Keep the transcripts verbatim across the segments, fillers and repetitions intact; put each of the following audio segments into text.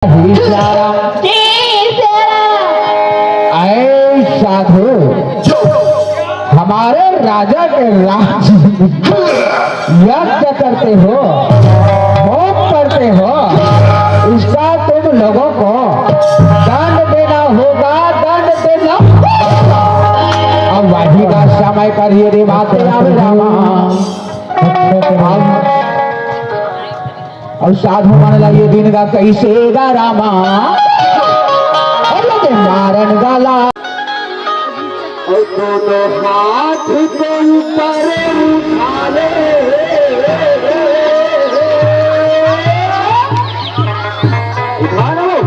ही प्यारा। जी, प्यारा। ऐ साधु, हमारे राजा के राज्य में यज्ञ करते हो, होम करते हो, इसका तुम लोगों को दंड देना होगा, दंड देना होगा। अब वही का समय करिए रे बात आवे रामा। अब अउ साधु मन ला ये दिन गा कइसे गा रामा, अरे के मारन गाला। अउ दोनों हाथ को ऊपर उठा ले। उठाना हो,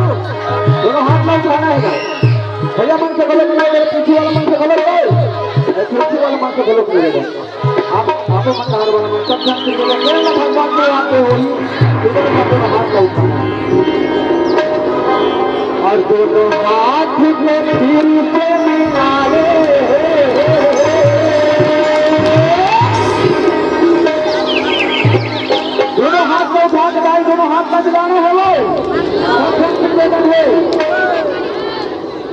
दोनों हाथ ला उठाना हे। भैया मन से गलत नहीं है, पीछे वाला मन से गलत है, पीछे वाला मन से गलत नहीं है। आप, आपो मन बाहर वाला मन, सब जन से बोलो, "जय भगवान के आते हो ही, इधर का पूरा हाथ का उठाना है।" और दोनों हाथ को फिर से मिला ले। दोनों हाथ को उठा के भाई, दोनों हाथ का मिलाना है वो। सब जन से निवेदन है।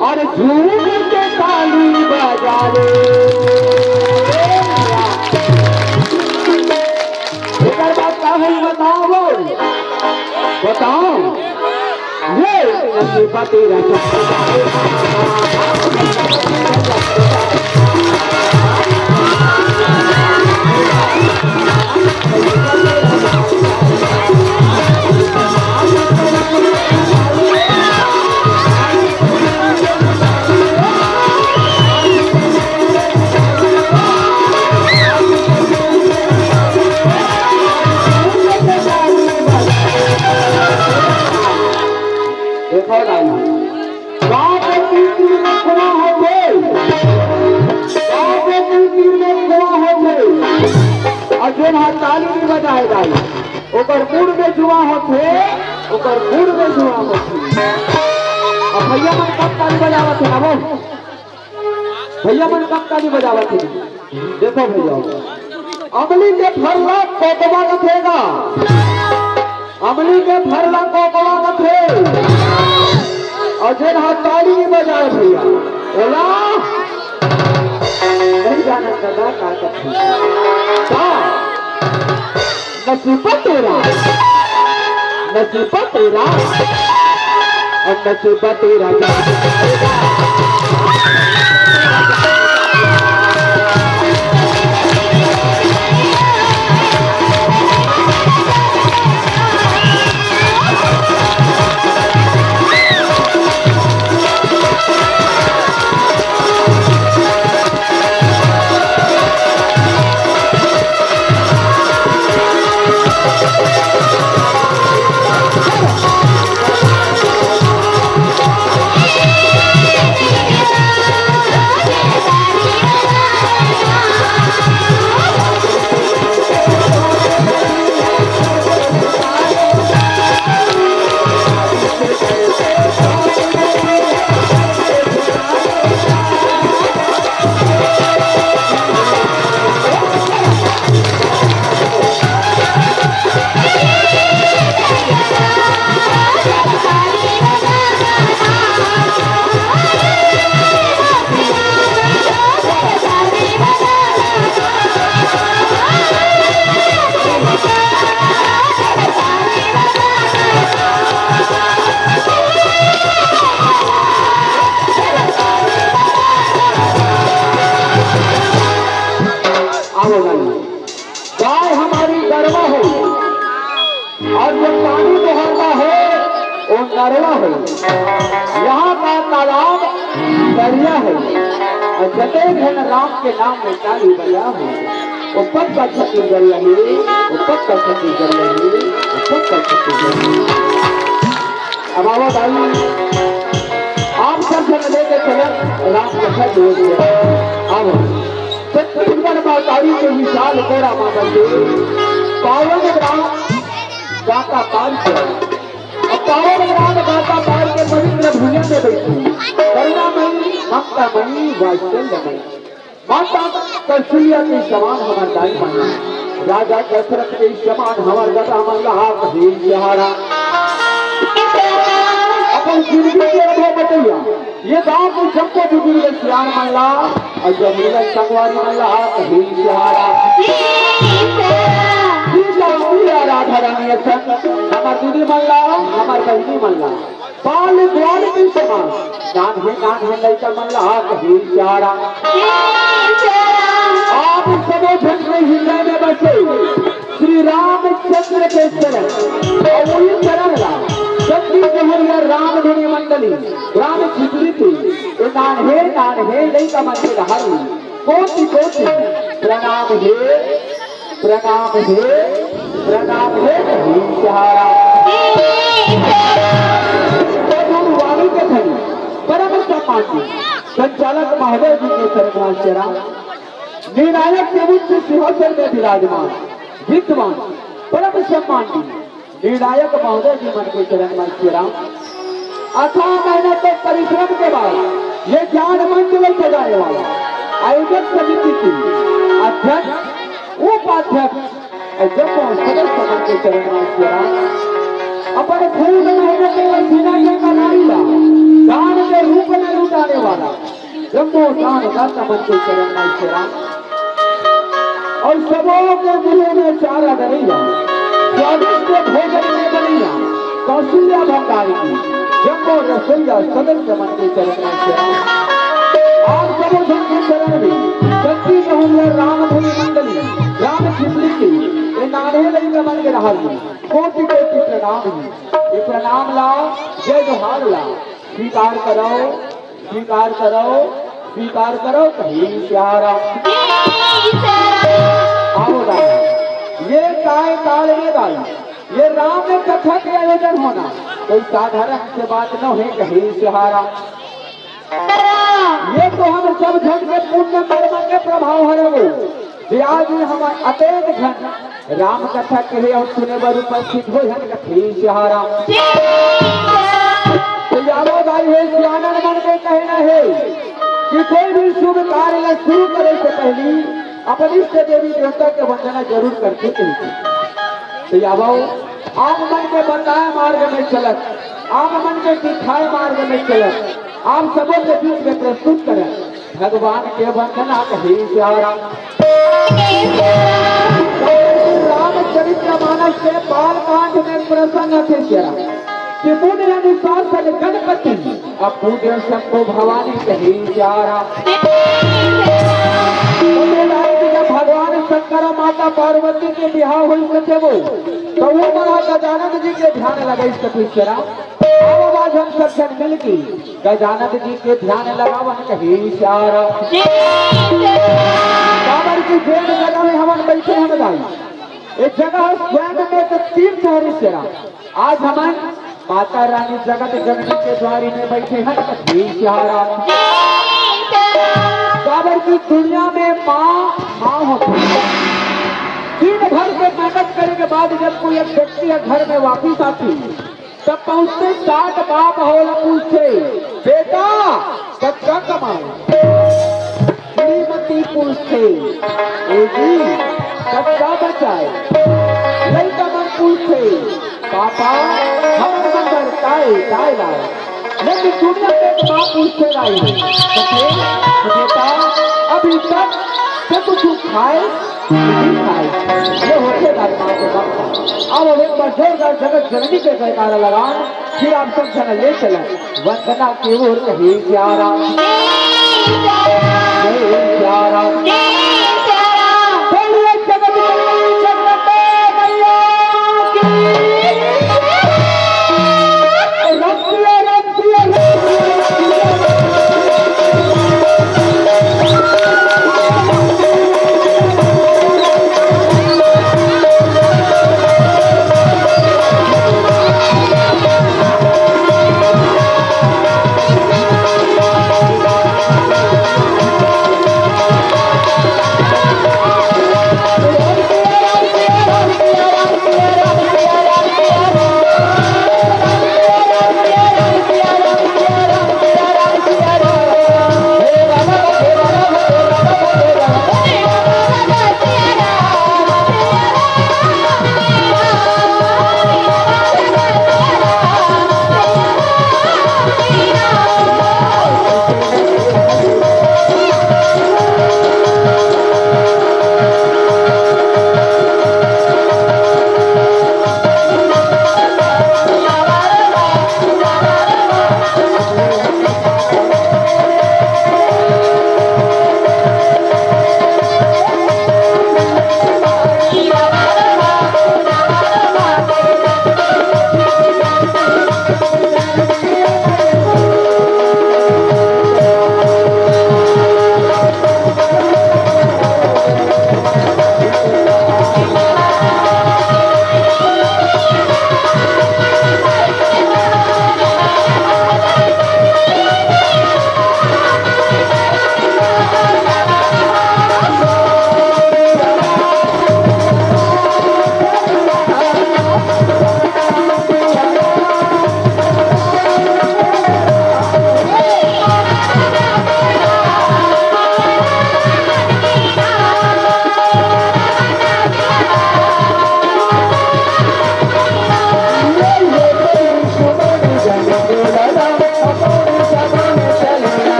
और झूम के ताली बजा रे। एकर बाद का होई बताओ, बताओ। ये नसीबा तेरा। देखो राम, गाँव के तीन तीर में कुआं होथे, गाँव के तीन तीर में कुआं होथे, अउ जेन ह ताली नइ बजाए दाई, ओकर मुड़ में जुआं होथे, ओकर मुड़ में जुआं होथे। अब भैया मन कब ताली बजावत हे ना वो? भैया मन कब ताली बजावत हे? देखो भैया, अमली के फर ला कोकवा कथे गा, अमली के फर ला कोकवा कथे। अउ जेन ह ताली नइ बजाए भैया, ओला नहीं जानत दादा का कथे। का? नसीबा तेरा, नसीबा तेरा, और नसीबा तेरा। आवो भाई, गाय हमारी गरवा है और जो पानी बहाता है वो नरवा है। यहाँ का तालाब दरिया है और जते धन राम के नाम में ताली बजा है, वो पक्का छत्तीसगढ़िया है, वो पक्का छत्तीसगढ़िया है, वो पक्का छत्तीसगढ़िया है। अब आवा भाई, आप सब जन लेके चले राम कथा जोर से। अब छत्तीसगढ़ महतारी के विशाल गोरा माता के पावन ग्राम गाता पार के, अब पावन ग्राम गाता पार के पवित्र भुइयां में बैठी करुणामयी, ममतामयी, वात्सल्यमयी माता कौशल्या के समान हमर दाई माँ, राजा दशरथ के समान हमर दादा मन ला हाथ हे सहारा। ये गांव के जम्मो बुजुर्ग सियान मन ला अउ जम्मो संगवारी मन ला कहीं सियारा। सीता मैया राधा रानी असन हमर दीदी मन ला, हमर बहिनी मन ला, बाल ग्वाल के समान नान्हे नान्हे लइका मन ला कहीं सियारा। आप सबो झन के हृदय में बसे श्री रामचंद्र के चरण अउ वही चरण ला शक्ति जहरिया राम धुनी मंडली ग्राम चिपरी के ए नान्हे नान्हे लइका मन के डहर कोटि कोटि प्रणाम हे, प्रणाम हे, प्रणाम हे कहीं सियारा। मधुर वाणी के धनी परम सम्मान जी संचालक महोदय जी के चरण में सियारा। निर्णायक के उच्च सिंहासन में विराजमान विद्वान परम सम्मान जी निर्णायक महोदय जी मन के चरण में सियारा। अथाह मेहनत अउ परिश्रम के बाद ये ज्ञान मंच ला सजाने वाला आयोजक समिति के अध्यक्ष, उपाध्यक्ष अउ जम्मो सदस्य मन के चरण में सियारा। अपन खून मेहनत अउ पसीना के कमाई ला दान के रूप में लुटाने वाला जम्मो दानदाता मन के चरण में सियारा। अउ सबो के मुंह में चारा डलइया, स्वादिष्ट भोजन में बनइया कौशल्या भंडार के जम्मो रसोइया सदस्य मन के चरण में सियारा। आप सबो झन के चरण में शक्ति जहरिया राम धुनी मंडली ग्राम चिपरी के ए नान्हे लइका मन के डहर में कोटि कोटि प्रणाम हे। ए प्रणाम ला, जय जोहार ला स्वीकार करव। स्वीकार करव, स्वीकार करव कहीं सियारा। आओ दाई, ये काय काल में दाई, ये राम कथा के आयोजन होना कोई साधारण से बात नोहे कहीं सियारा। ये तो हम सब झन के पुण्य कर्म के प्रभाव हरे वो। जे आज हमन अतेक झन राम कथा कहे अउ सुने बर उपस्थित होय हन कथे सियारा। तो यादव भाई हे, सियानन मन के कहना हे कि कोई भी शुभ कार्य ला शुरू करे से पहली अपन इष्ट देवी देवता के वंदना जरूर करके चाहिए। तो यादव, आप मन के बताए मार्ग में चलत, आप मन के दिखाए मार्ग में चलत, आप सबो के बीच में प्रस्तुत करत भगवान के वंदना कहे सियारा। रामचरित्र मानस के बाल कांड में प्रसंग हे सियारा कि मुनि अनुशासन गणपति अउ पूजन शंभो भवानी कहे सियारा। तो जब भगवान शंकर अउ माता पार्वती के बिहाव होइस कथे वो, तो वो मन गजानन जी के ध्यान लगाइस कथे सियारा। अब आज हम सब झन मिलके गजानन जी के ध्यान लगावन कहे सियारा। काबर कि जेन जगह में हमन बइठे हन दाई, ए जगह स्वयं में एक तीर्थ हरे सियारा। आज हमन माता रानी जगत जननी के द्वारी में बइठे हन कहे सियारा। काबर कि दुनिया में माँ, माँ होथे। दिन भर के मेहनत करे के बाद जब कोई एक व्यक्ति ह घर में वापिस आथे, तब पहुंचते साथ बाप ह ओला पूछथे, "बेटा, कतका कमाए?" श्रीमती पूछथे, "ए जी, कतका बचाए?" लइका मन पूछथे, "पापा, हमर मन बर काय, काय लाए?" लेकिन दुनिया में एक माँ पूछथे दाई, कथे, "बेटा, अभी तक ते कुछ खाए?" नहीं खाए। ये होथे दाई माँ के भक्त। अब एक बार जोरदार जगत जननी के जयकारा लगान, फिर आप सब झन ले चलन वंदना के ओर कहे सियारा। जय सियारा। बोलिए जगत जननी जगदम्बा मैया की। रंग दिया, रंग दिया, रंग दिया।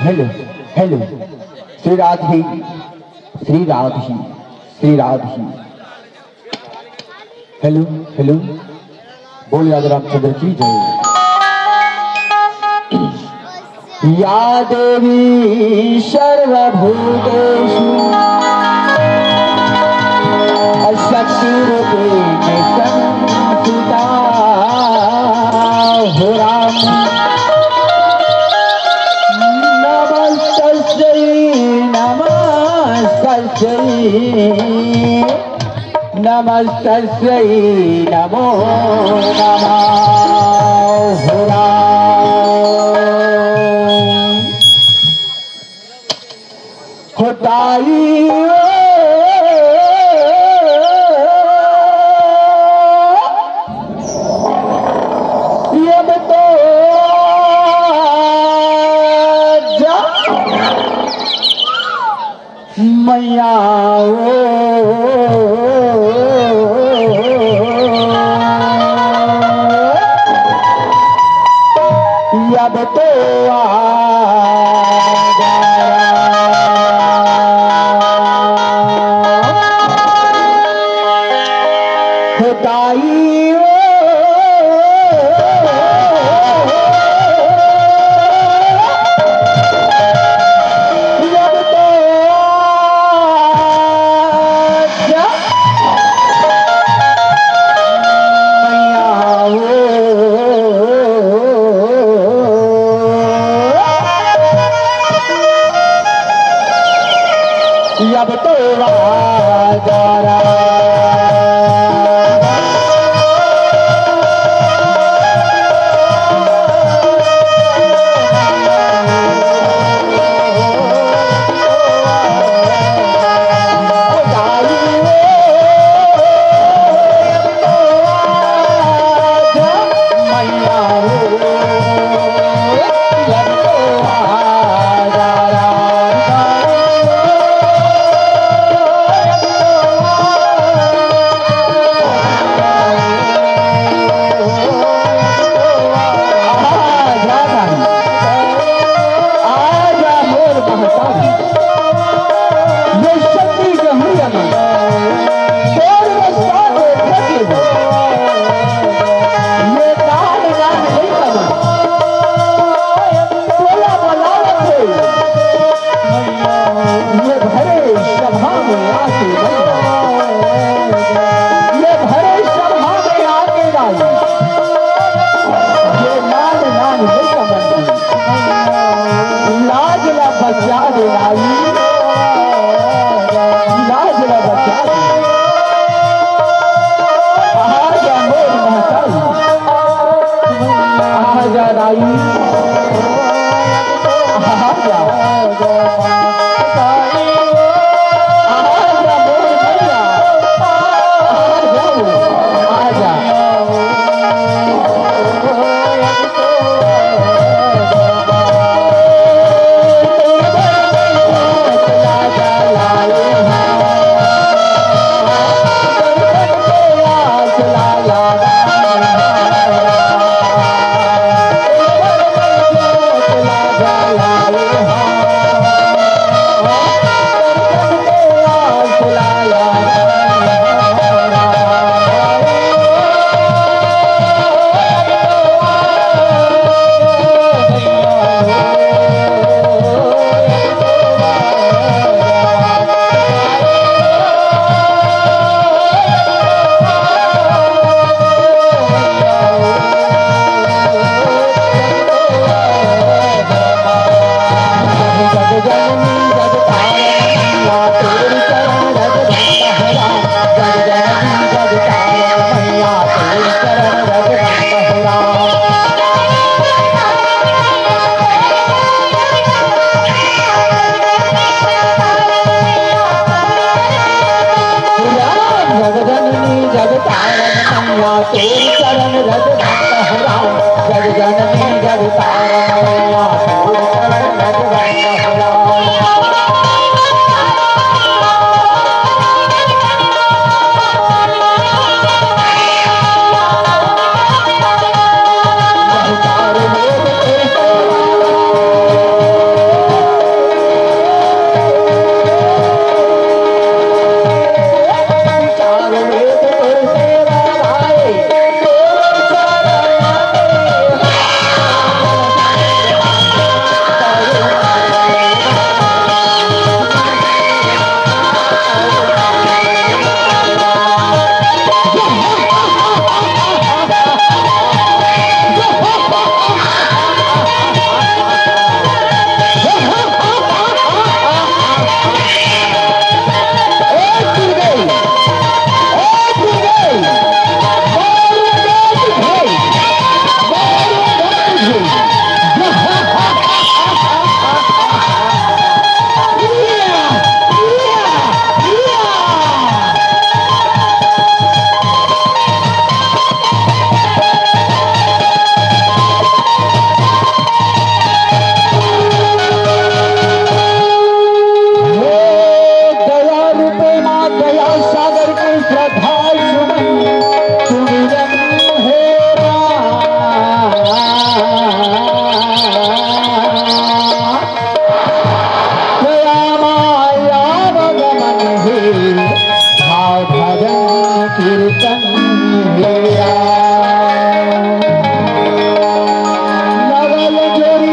Hello, hello. Shri Radhe, Shri Radhe, Shri Radhe. Hello, hello. बोल राजा रामचंद्र की जय। या देवी सर्वभूतेषु शक्तिरूपेण संस्थिता। हो राम, नमस्तस्यै, नमस्तस्यै। नमस्तस्यै नमो नमः। हो राम। हो ताई ओ, अब तो जा। मैया ओ, अब तो आ गया। हो ताई ओ, अब तो आजा मैया ओ।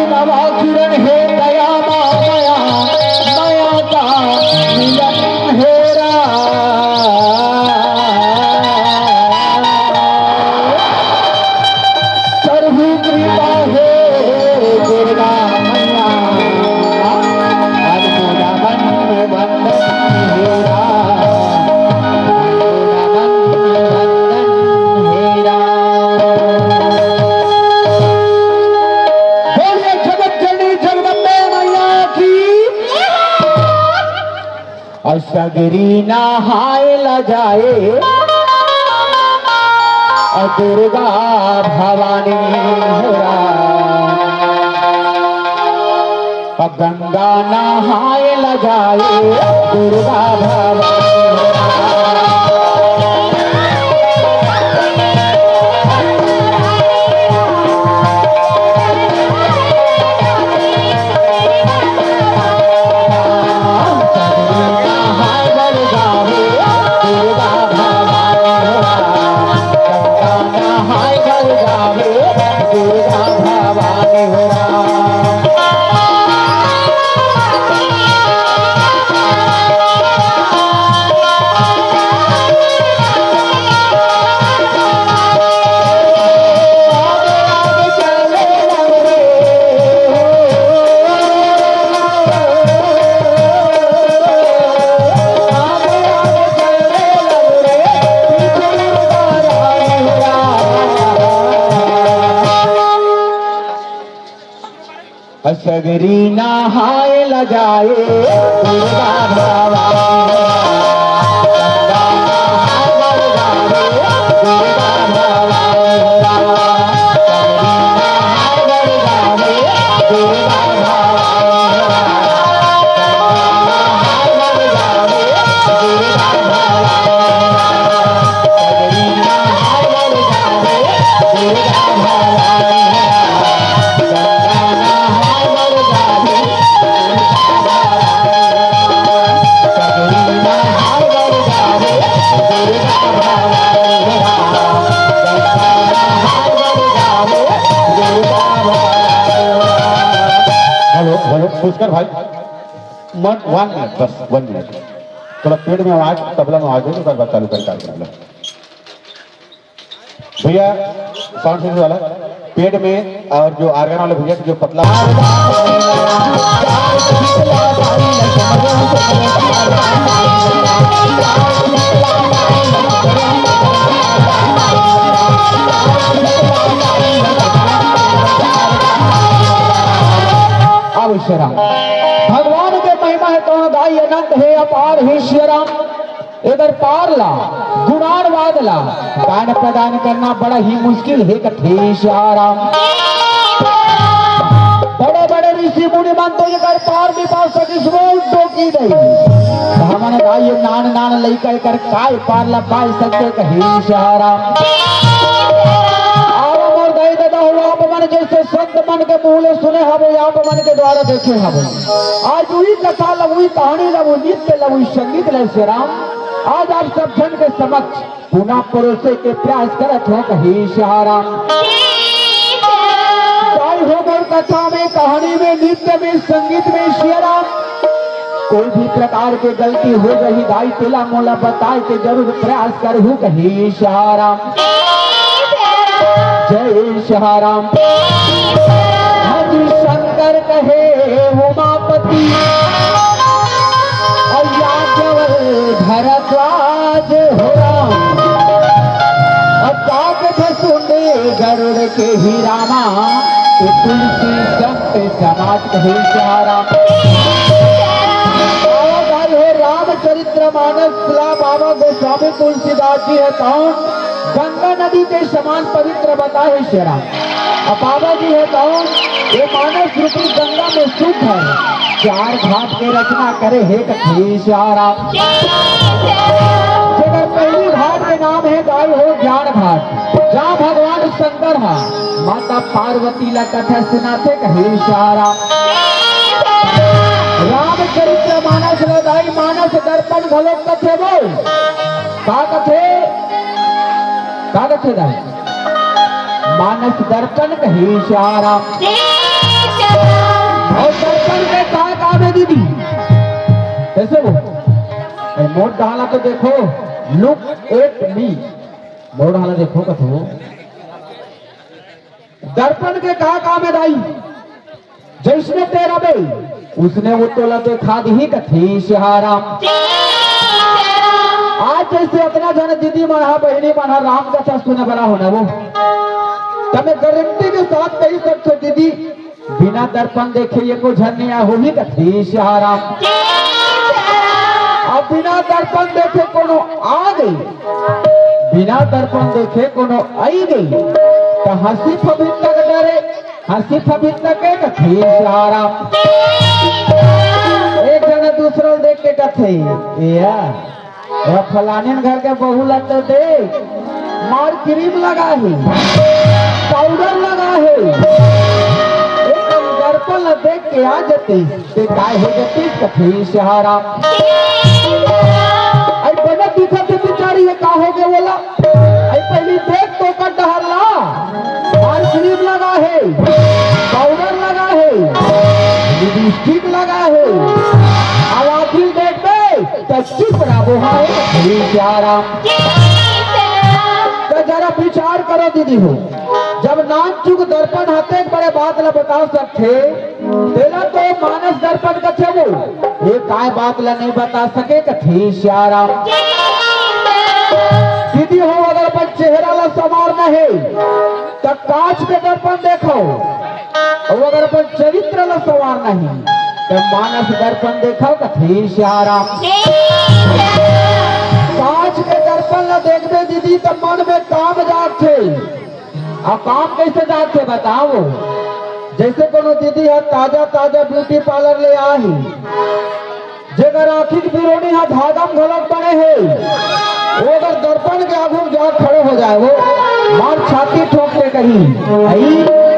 नवा किरण हे दया मा मया, मया का मिलन हे राम। प्रभु कृपा हे दुर्गा मैया, अनमोल मन वंदन हे राम। बोलिए जगत जननी जगदम्बे मैया की। अउ सगरी नहाय ल जाए, अउ दुर्गा भवानी हो राम। अब गंगा नहाय ल जाए, दुर्गा भवानी हो राम। सगरी नहाय ल जाए, दुर्गा भवानी। हेलो, हेलो, पुष्कर भाई, वन, वन मिनट, बस वन मिनट। थोड़ा पेड़ में आवाज, तबला में आवाज है, तो एक बार चालू कर कार्यक्रम ला। भैया, साउंड सिस्टम वाला, पेड़ में, और जो ऑर्गन वाले भैया, जो पतला। अब श्री राम, भगवान के महिमा हे कौन दाई अनंत हे अपार हे श्री राम। एकर पार ला, गुणानुवाद ला, गान प्रदान करना बड़ा ही मुश्किल हे कथे श्री राम। बड़े बड़े ऋषि मुनि मन तो एकर पार नहीं पा सकिस, वो डोकी नहीं। हमन का ये नान नान लइका एकर काय पार ला पाए सकथे कहे श्री राम। आवा मोर दाई ददा हो, आप मन जैसे संत मन के मुँह ले सुने हबो, आप मन के द्वारा देखे हबो। आज उही कथा ला, उही कहानी ला, उही नृत्य ला, उही संगीत ला श्री राम, आज आप सब झन के समक्ष पुनः परोसे के प्रयास करत हों कहे श्री राम। दाई हो मोर कथा में, कहानी में, नृत्य में, संगीत में श्री राम कोई भी प्रकार के गलती हो जाही दाई, तेला मोला बताए के जरूर प्रयास करहू कहे श्री राम। जय श्री राम। हरि शंकर कहे उमापति, अउ याज्ञवल्क्य भरद्वाज हो राम। अउ काकभसुंड गरुड़ केहि रामा, ये तुलसी संत समाज कहे श्री राम। आवा दाई हो रामचरित्र मानस ला बाबा गोस्वामी तुलसीदास जी हे तौन गंगा नदी के समान पवित्र बताए श्री राम। अब बाबा जी हे तौन ये मानस रूपी गंगा में शुद्ध हे, चार घाट के रचना करे हे कथे श्री राम। जेकर पहली घाट के नाम हे दाई हो ज्ञान घाट, जहाँ भगवान शंकर हा माता पार्वती ला कथा सुनाथे कहे श्री राम। रामचरित्र मानस ला दाई मानस दर्पण घलो कथे बोल। का कथे? का कथे दाई? मानस दर्पण कहे श्री राम। कैसे वो? ए, मोर डाला तो देखो, look at me। मोर डाला देखो कथो। दर्पण के का काम है दाई? जैसने तेरा बे, उसने वो तोला देखा दी कथी सिहाराम। आज जैसे अपना जन दीदी मन हा, बहिनी मन हा राम कथा सुने वाला होना वो, तमे गारंटी के साथ कही सकते दीदी, बिना दर्पण देखे ये को झन नहीं आ होही कथी सिहाराम। अब बिना दर्पण देखे कोनो आ गई, बिना दर्पण देखे कोनो आई गई, तो हंसी फबिन तक डरे, हंसी फबिन तक के कथी सिहाराम। एक जने दूसरा देख के कथे, ए यार, ए फलानिन घर के बहू ला तो देख, मार क्रीम लगा है, पाउडर लगा है, एकदम दर्पण ला देख के आ जते, ते काय हो जते कथी सिहाराम। आई बने दिखत है बेचारी, ये का हो गया बोला? आई पहली देख तो कर डहर ला, मार क्रीम लगा है, पाउडर लगा है, लिपस्टिक लगा है, अब आखिर देख बे, तो चुप रहो, हाय, हे प्यारा। तो जरा विचार करो दीदी हो, जब नानचुक दर्पण हते एक बड़े बात ला बता सकथे, तेला तो मानस दर्पण कथे वो, ये काय बात ला नहीं बता सके कथे सियाराम। दीदी हो, अगर अपन चेहरा ला संवारना है, तो कांच के दर्पण देखो, अउ अगर अपन चरित्र ला संवारना हे, त मानस दर्पण देखव कथे सियाराम। कांच के दर्पण ला देखबे दीदी, त मन में काम जागथे। अउ काम कैसे जागथे बताओ? जैसे कोनो दीदी ह ताजा ताजा ब्यूटी पार्लर ले आही, जेकर आँखी के बिरोनी ह धागा म घलोक बने हे, वो अगर दर्पण के आगू म जा खड़े हो जाए, वो मार छाती ठोक के कही, "अई,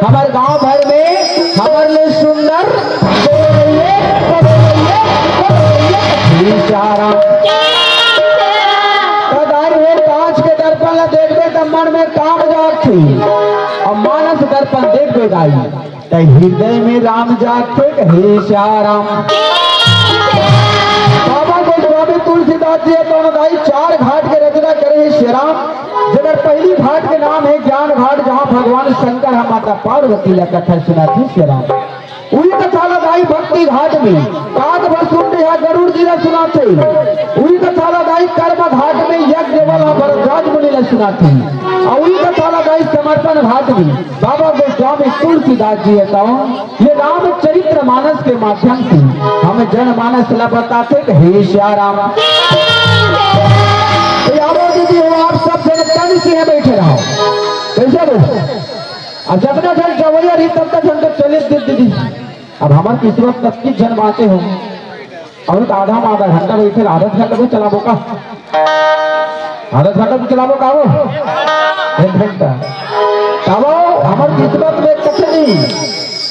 हमर गांव भर में हमर ले सुंदर कोनो नइये, कोनो नइये, कोनो नइये।" बेचारा। कदार वो कांच के दर्पण ला देखबे त मन में काम जागथे, अउ मानस दर्पण देखबे दाई, त हृदय में राम जागथे कहे सियाराम। बाबा गोस्वामी तुलसीदास जी ह तो दाई चार घाट के रचना करे हे सियाराम, जेकर पहली घाट के नाम हे ज्ञान घाट, जहाँ भगवान शंकर ह माता पार्वती ला कथा सुनाथे सियाराम। उही कथा ला दाई भक्ति घाट में काग भर सुनते ह गरुड़ जी ला सुनाथे। उही कथा ला दाई कर्म घाट में यज्ञ वाला भरद्वाज मुनि ला सुनाथे। अउ उही कथा ला दाई समर्पण घाट में बाबा गोस्वामी तुलसीदास जी ह तो ये रामचरित्र मानस के माध्यम से हम जनमानस ला बताथे कि हे सियाराम। तो यादव दीदी हो, आप सब जन तन से यहाँ बैठे रहो। कैसे हो? अब जतना जन गवैया रही, तब तक हम तो चले दे दीदी। अब हमार किस्मत तब की जन बाँचे हो। अउ तो आधा म आधा घंटा बैठे, आधा घंटा भी चलाबो का? आधा घंटा भी चलाबो का वो? एक घंटा। तब हमार किस्मत में कुछ नहीं।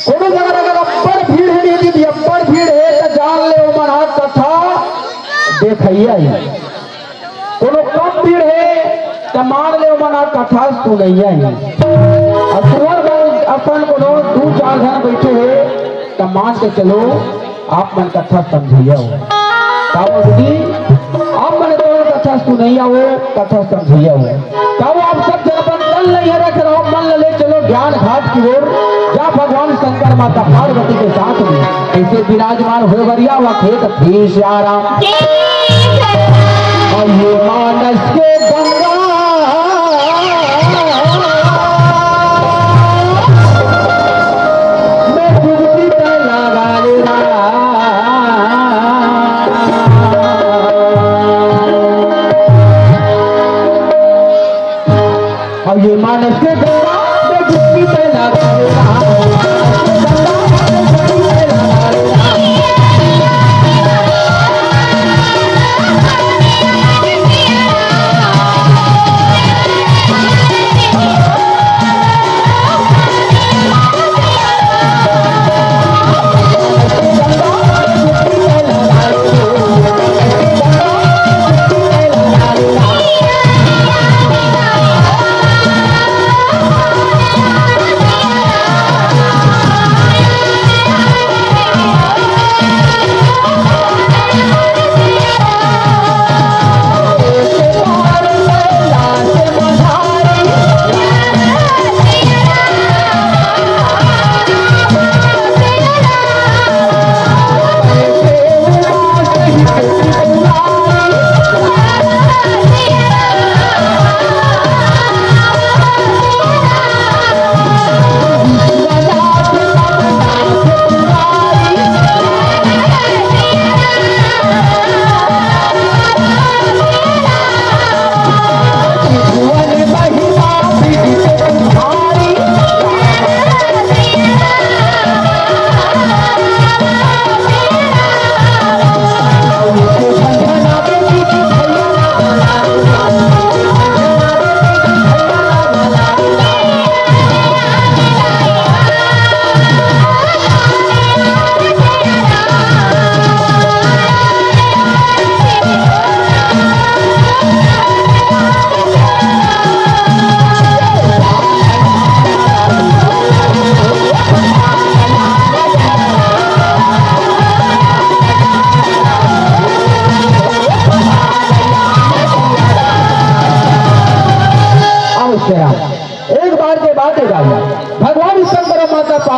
कोनो जगह अगर अब्बड़ भीड़ हे, दीदी, अब्बड़ भीड़ हे, त जान ले, ओमन ह कथा देखइया हे। कोनो कम भीड़ हे, त मान ले, ओमन ह कथा सुनइया हे। अउ तुहर मन असन कोनो दू चार झन बैठे हे, त मान के चलो, आप मन कथा समझइया हो। का बोलती? आप मन तो कथा सुनइया हो, कथा समझइया हो। तब आप सब जन अपन तन ल इहाँ रख रहो, मन ल ले चलो ज्ञान घाट की ओर, जा भगवान शंकर माता पार्वती के साथ में ऐसे विराजमान होय बर आवा खेत थे सियाराम। अउ ये मानस के गंगा में डुबकी त लगा ले राम। अउ ये मानस के गंगा में डुबकी त लगा ले राम।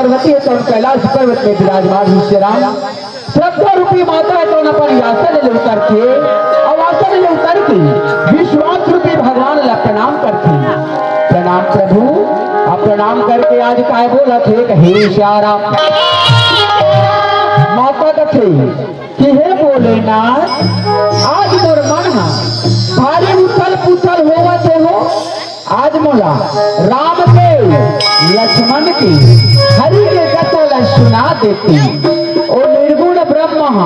पार्वती हे तउन कैलाश पर्वत में विराजमान हे श्री राम। श्रद्धा रूपी माता हे तउन अपन आसन ले उतरथे, अउ आसन ले उतर के विश्वास रूपी भगवान ला प्रणाम करथे। प्रणाम प्रभु, अउ प्रणाम करके आज काय बोलत हे, कहे श्री राम। माता कथे कि हे भोलेनाथ, आज मोर मन ह भारी उथल पुथल होवत हे हो। आज मोला राम के, लक्ष्मण के, हरि के कथा ला सुना देते। ओ निर्गुण ब्रह्म ह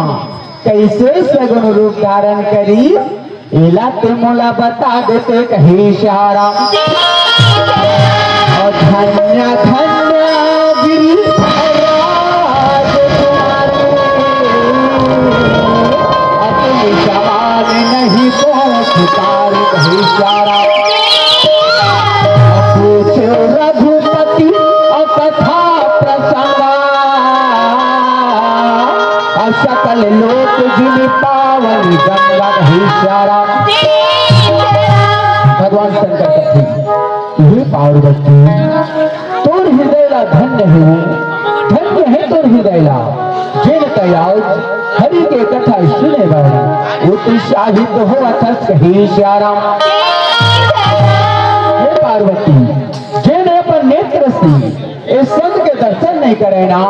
कइसे सगुण रूप धारण करिस, एला ते मोला बता देते, कहे श्री राम। ओ धन्य धन्य गिरिराज तुम्हारे, अतुल समान नहीं को पुकार, कहे श्री राम। पूछो रघुपति अउ कथा प्रसंगा, अउ सकल लोक जिन पावन गंगा, कहे श्री राम। भगवान शंकर कथे, हे पार्वती, तोर हृदय ला धन्य हे, धन्य हे तोर हृदय ला, जेन तै आज हरि के कथा सुने बर उत्साहित होवत हस, कहे श्री राम। हे पार्वती, जेन अपन नेत्र से ए संत के दर्शन नहीं करे ना,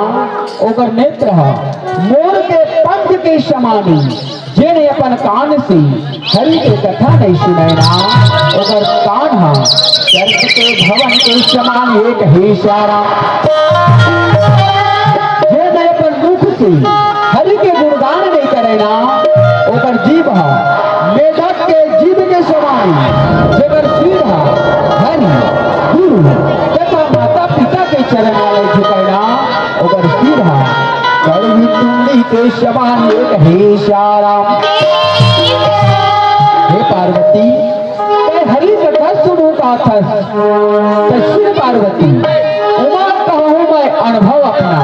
ओकर नेत्र ह मोर के पंख के समान हे। जेन अपन कान से हरि के कथा नहीं सुने ना, ओकर कान ह सर्प के भवन के समान हे, कहे श्री राम। जेन अपन मुख से हरि के गुणगान नहीं करे ना, ओकर जीभ ह मेढक के जीभ के समान हे। जेकर सिर ह हरि, गुरु तथा माता पिता के चरण ला झुकाय ना, ओकर सिर ह कड़वी तुंडी के समान हे, कहे श्री राम। हे पार्वती, तै हरि कथा सुनहूं काथस, तै सुन पार्वती, उमा कहूं मैं अनुभव अपना,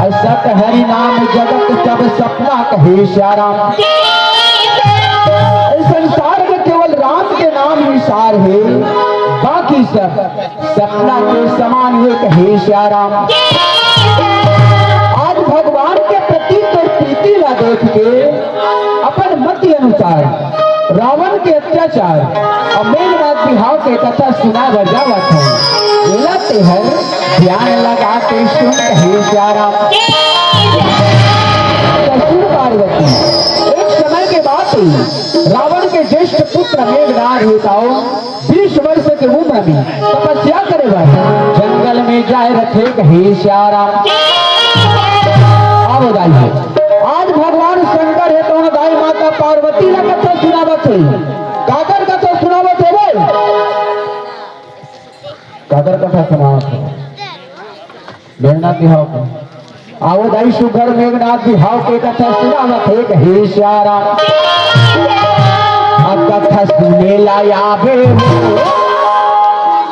अउ सत हरि नाम जगत सब सपना, कहे श्री राम। इस संसार में केवल राम के नाम ही सार हे, बाकी सब सपना के समान हे, कहे श्री राम। आज भगवान के प्रति तोर प्रीति ला देख के अपन मति अनुसार रावण के अत्याचार अउ मेघनाथ बिहाव के कथा सुनाय बर जावत हंव। एला तेहर ध्यान लगा के सुन, कहे श्री राम। त सुन पार्वती, एक समय के बात हे, रावण के ज्येष्ठ पुत्र मेघनाथ हे तउन बीस वर्ष के उम्र में तपस्या करे बर जंगल में जाय रथे, कहे श्री राम। अब दाई हे, आज भगवान शंकर हे तउन दाई माता पार्वती ला कथा सुनावत हे। काकर कथा सुनावत हे भाई? काकर कथा सुनावत हे? मेघनाथ बिहाव के। आवो दाई सुघर मेघनाथ बिहाव के कथा सुनावत हे, कहे श्री राम। अब कथा सुने ला आबे हो,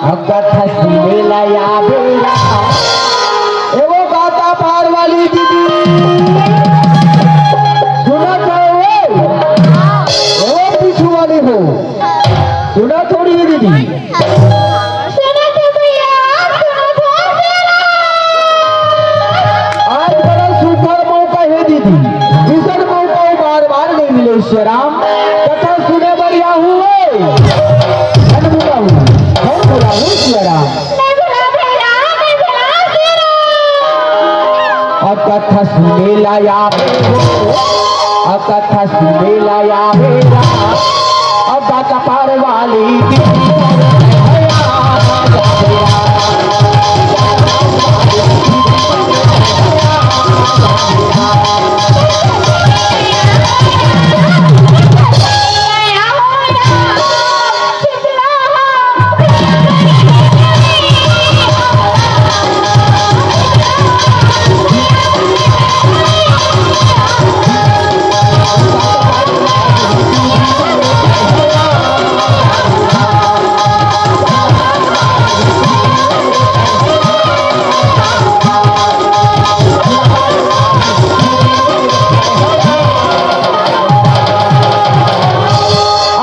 अब कथा सुने ला आबे राम। ए वो गाता पार वाली दीदी, सुनत हो वो? ए वो पीछू वाली हो, सुनत हो रे दीदी? सुनत हो भैया, सुनत हो। आज बड़ा सुघर मौका हे दीदी, अइसन मौका बार बार नहीं मिले श्री राम। कथा सुने बर आहू हे, धन बुलाहू, धन बुलाहू श्री राम। अब कथा सुने ला आबे हो, अब कथा सुने ला आबे राम। अब कथा पार वाली दीदी।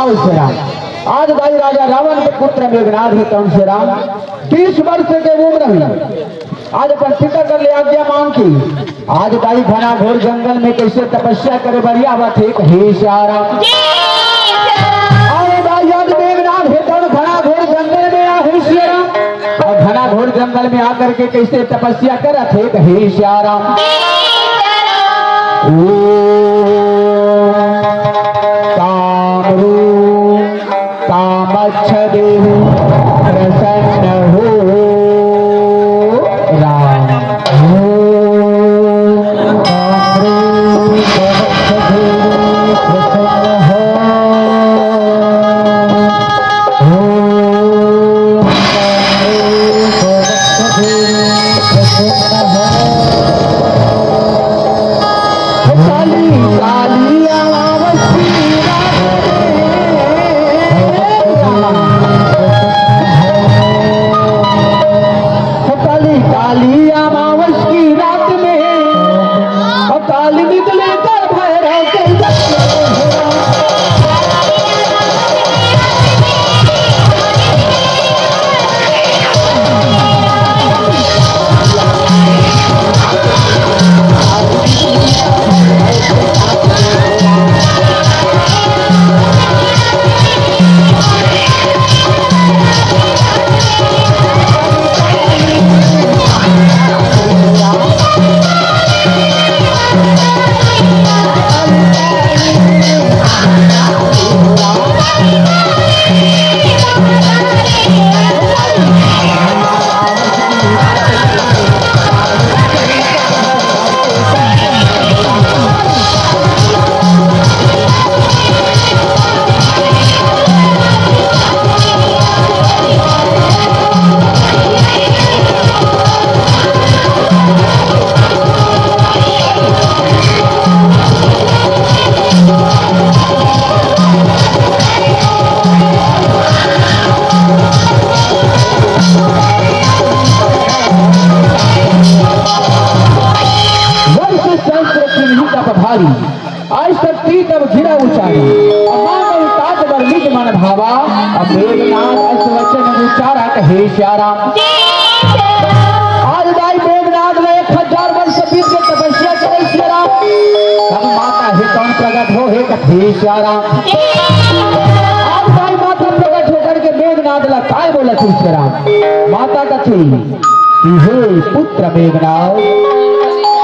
आओ श्री राम। आज भाई राजा रावण के पुत्र मेघनाथ हे तउन श्री राम, बीस वर्ष के उम्र में आज अपन पिता कर ले आज्ञा मांग के आज दाई घना घोर जंगल में कैसे तपस्या करे बर आवत हे, कहे सियाराम। अरे दाई, आज मेघनाथ हे तौन घना घोर जंगल में आ हे सियाराम। अउ घना घोर जंगल में आकर के कैसे तपस्या करत हे, कहे सियाराम। ओ कामरू कामक्ष देव प्रसन्न हो राम। हो कामरू कामक्ष देव प्रसन्न हो। हो कामरू कामक्ष देव प्रसन्न हो। काली काली अमावस की रात में, काली काली अमावस की रात में, काली निकले कर भैरव के दर्शन। वर्ष सहस्र किन्हीं तप भारी, अष्ट तीन तप गिरा उचारी। अब मांगल तात बर निज मन भावा, अब मेघनाथ अष्ट वचन उचारा कहे सियाराम। आज दाई मेघनाथ ने एक हजार वर्ष बीत के तपस्या करे सियाराम। तब माता हे तौन प्रकट हो हे कथे सियाराम। आज दाई माता प्रकट होकर के मेघनाथ ला काय बोलत हे सियाराम। माता कथे कि हे पुत्र मेघनाथ,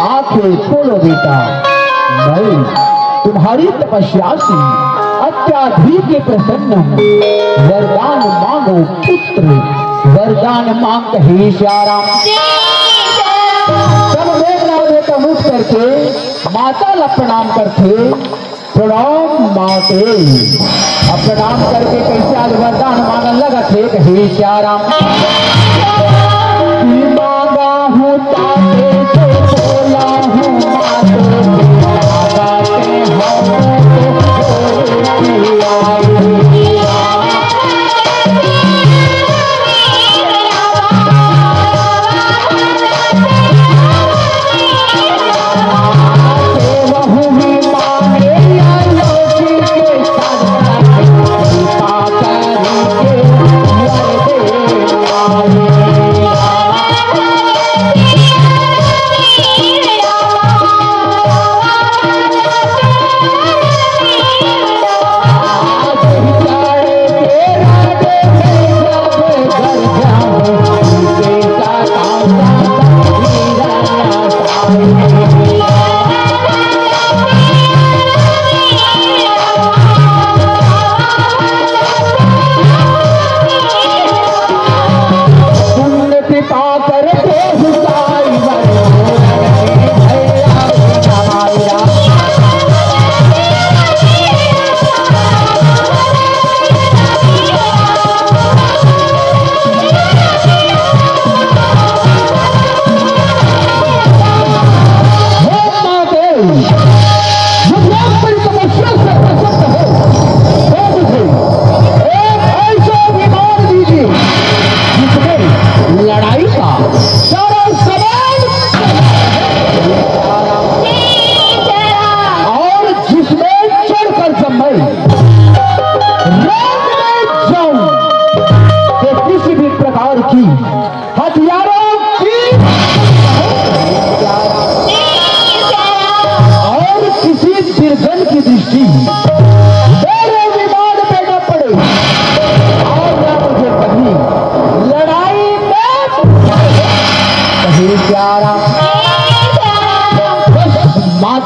आंखें खोलो बेटा, मैं तुम्हारी तपस्या से अत्यधिक प्रसन्न हूँ। वरदान मांगो पुत्र, वरदान मांग कहे सियाराम। तब मेघनाथ बेटा उठ करके माता ला प्रणाम करथे। प्रणाम माते। अब प्रणाम करके कैसे आज वरदान मांगन लगत हे, कहे सियाराम। मांगा हूँ ताते तो बोला हूँ माते, मांगा ते हम तो बोल दिया।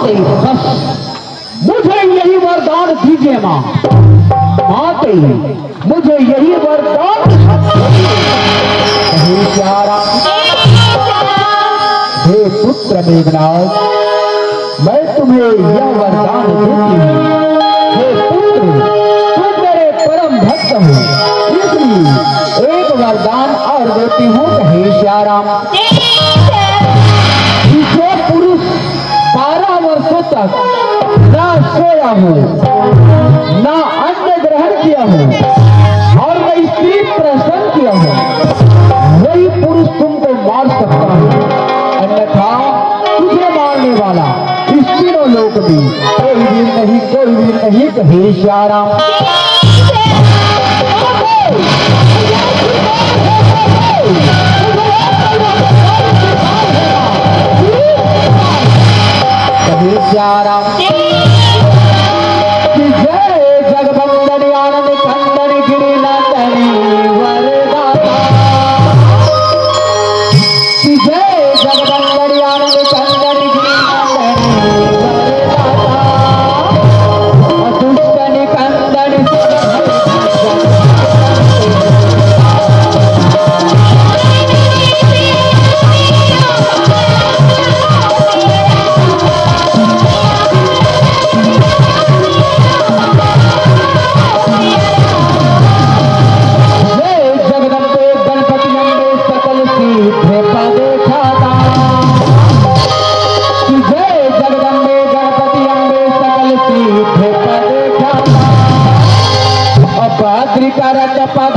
बस मुझे यही वरदान दीजिए माँ। माते, मुझे यही वरदान। कहे श्याम, हे पुत्र मेघनाथ, मैं तुम्हें यह वरदान देती हूँ। हे पुत्र, तुम मेरे परम भक्त हो, इसलिए एक वरदान और देती हूँ। कहे श्याम, जो पुरुष बारह वर्षों तक ना सोया हो, ना अन्न ग्रहण किया हो और न स्त्री प्रसन्न किया हो, वही पुरुष तुमको मार सकता है। अन्यथा तुझे मारने वाला इस तीनों लोक में कोई भी नहीं, कोई भी नहीं। कहे श्याम, कहे श्याम, कि जय जगदम्बन आनंद कंदन गिरि नंदनी वरदाता। कि जय जगदम्बन आनंद कंदन गिरि नंदनी वरदाता। दुष्ट निकंदन जय जगदम्बे गणपति अम्बे सकल सिद्ध पद खाता। जय जगदम्बे गणपति अम्बे सकल सिद्ध पद खाता। अभद्र करत पद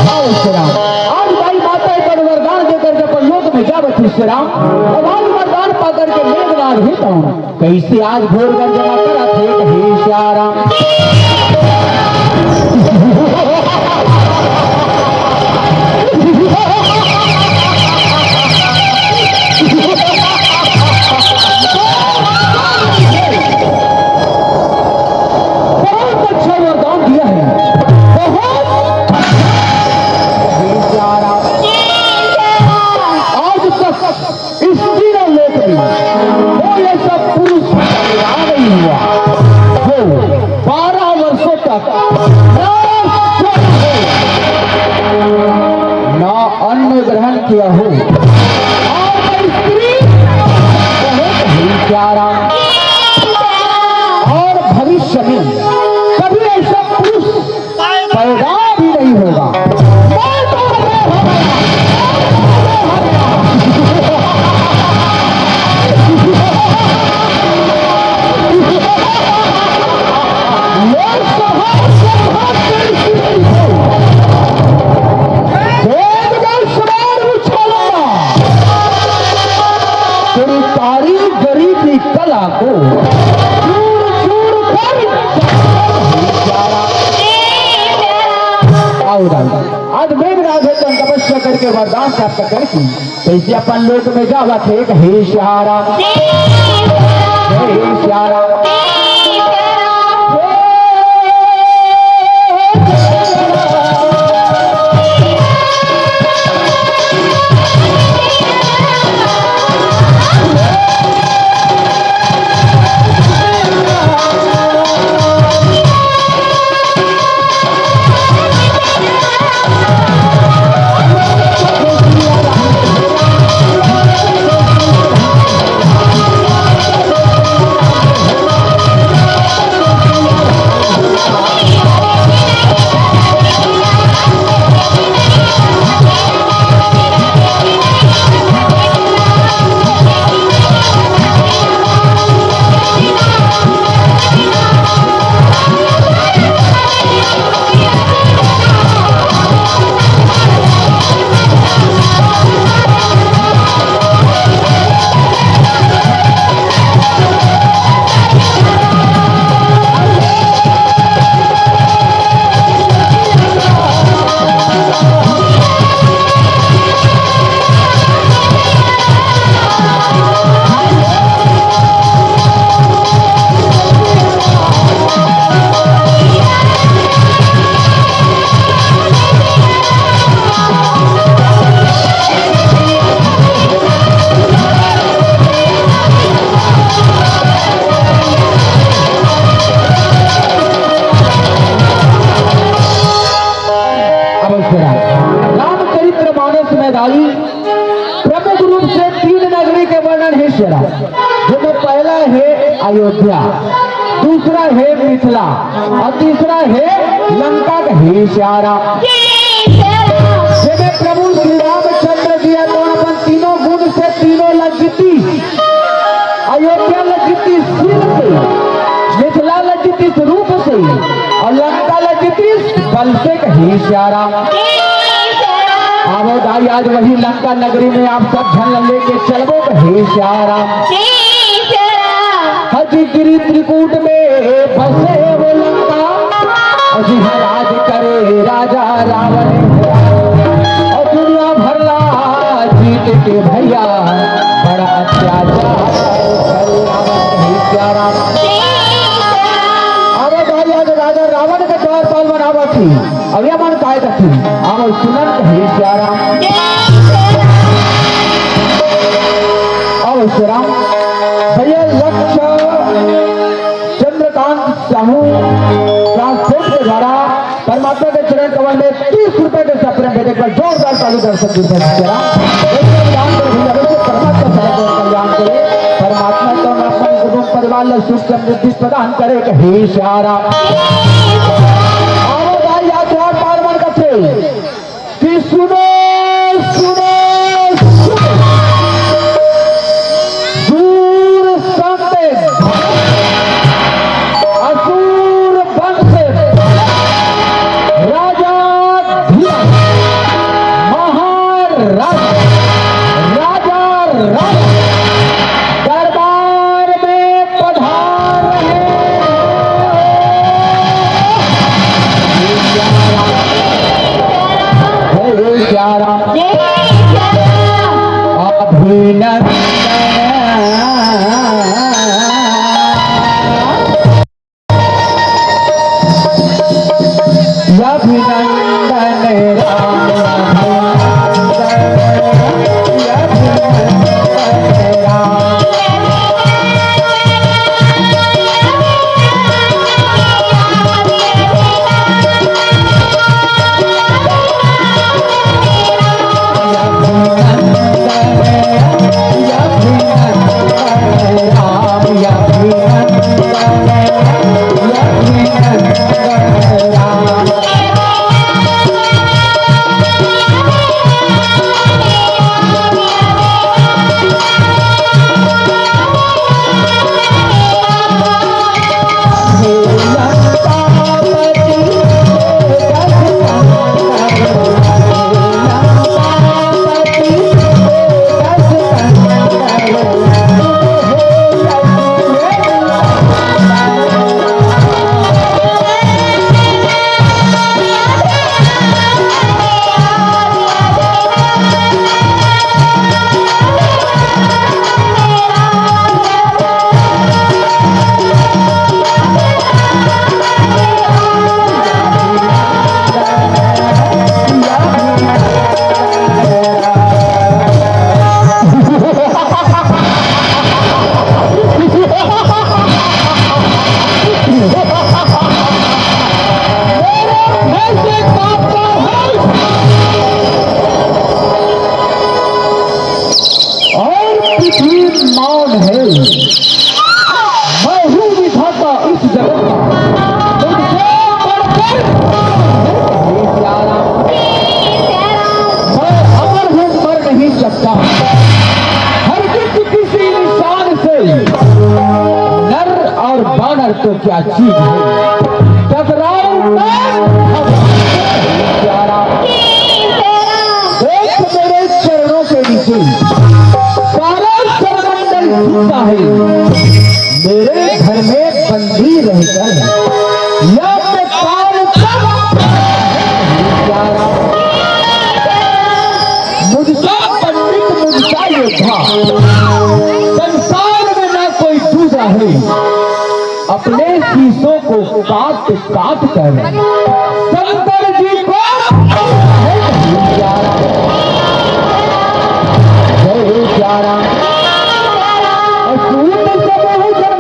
आओ श्री राम। आज दाई माता एक वरदान देकर के अपन लोक में जावत हे श्री राम। अब आज वरदान पा करके मेघनाथ ही कौन? कैसे आज घोर गर्जना करत हे, कहे श्री राम। बहुत अच्छा वरदान दिया है, बहुत। आज तक इस तीनों लोक में कोई ऐसा पुरुष पैदा नहीं हुआ जो बारह वर्षों तक ना सोया हो, ना अन्न ग्रहण किया हो, और न स्त्री बहुत ही प्यारा। और भविष्य में कभी ऐसा पुरुष पैदा भी नहीं होगा। मैं तो हमें हो गया। लोकसभा, लोकसभा तेरी स्त्री को। तेज का समान उछालूंगा। तेरी कारीगरी की कला को चूर चूर कर। आओ राम। आज मेघनाथ है तो तपस्या करके वरदान प्राप्त करके कैसे अपन लोक में जावत हे, कहे श्री राम। जय श्री राम। हे सियाराम, जेमे पहला हे अयोध्या, दूसरा हे मिथिला अउ तीसरा हे लंका। हे सियाराम, जेमे प्रभु श्री रामचंद्र जी ह तो अपन तीनों गुण से तीनों ल जीतिस, अयोध्या ल जीतिस शील से, मिथिला ल जीतिस रूप से अउ लंका ल जीतिस बल से। हे सियाराम। आवो दाई, आज वही लंका नगरी में आप सब झन ल लेके चलबो। हे सियाराम। हे सियाराम। हजगिरी त्रिकूट में बसे वो लंका, अउ जिहाँ राज करे राजा रावण। अउ दुनिया भर ला जीत के भैया बड़ा अत्याचार करे रावण। हे सियाराम। आवो दाई, आज राजा रावण के द्वारपाल बनावत ही। अब ये मन काय कथी? आवो सुनन। हे सियाराम। आवो सियाराम। भैया लक्ष्य चंद्रकांत साहू ट्रांसपोर्ट के द्वारा परमात्मा के चरण कमल में तीस रुपए के सप्रेम भेंट, एक बार जोरदार ताली दर्शक दीपक करा। एक बार दान कर भैया, वैसे परमात्मा सारा को कल्याण करे। परमात्मा तो अपन कुटुंब परिवार ला सुख समृद्धि प्रदान करे। हे सियाराम। आवो दाई, आज द्वारपाल मन कथे कि सुनो, सुनो, सुनो। दूर संत असुर वंश राजा धीरज महाराज राजा राज दरबार में पधार रहे हैं। जय सियाराम। जय सियाराम। अभिनंदन। अभिनंदन राम, अभिनंदन, अभिनंदन राम। और पृथ्वी मौन है। मैं हूँ विधाता इस जगत का। मुझसे बढ़कर मैं अमर हूँ, मर नहीं सकता। हरगिज किसी इंसान से, नर और बानर तो क्या चीज है, टकराओ मैं भगवान से। प्यारा। देख मेरे चरणों के नीचे सारा सौरमंडल झुकता है, मेरे घर में बंदी रहकर यह बेकार सब प्यारा। मुझसा पंडित, मुझसा योद्धा, संसार में ना कोई दूजा है। अपने शीशों को काट काट कर शंकर जी को प्यारा। जय हो प्यारा। और सूत से बहु जन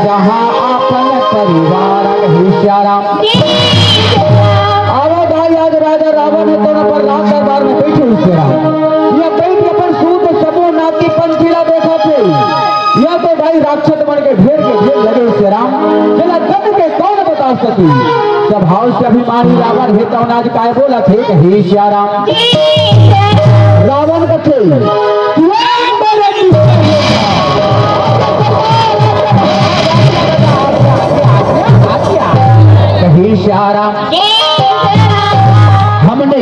कहाँ अपन परिवार हे सियाराम। अरे भाई, आज राजा रावण हे तो प्रहलाद दरबार में बइठे हे सियाराम। ये बइठ के अपन सूत समूह नाती पंथी ला देखथे। ये तो भाई राक्षस मन के ढेर के ढेर लगे हे सियाराम। जेला दम के कौन बता सकी। स्वभाव से अभिमानी रावण हे तो आज काय बोलथे कहे सियाराम। रावण कथे, "तू मेरे कहे सियाराम, हमने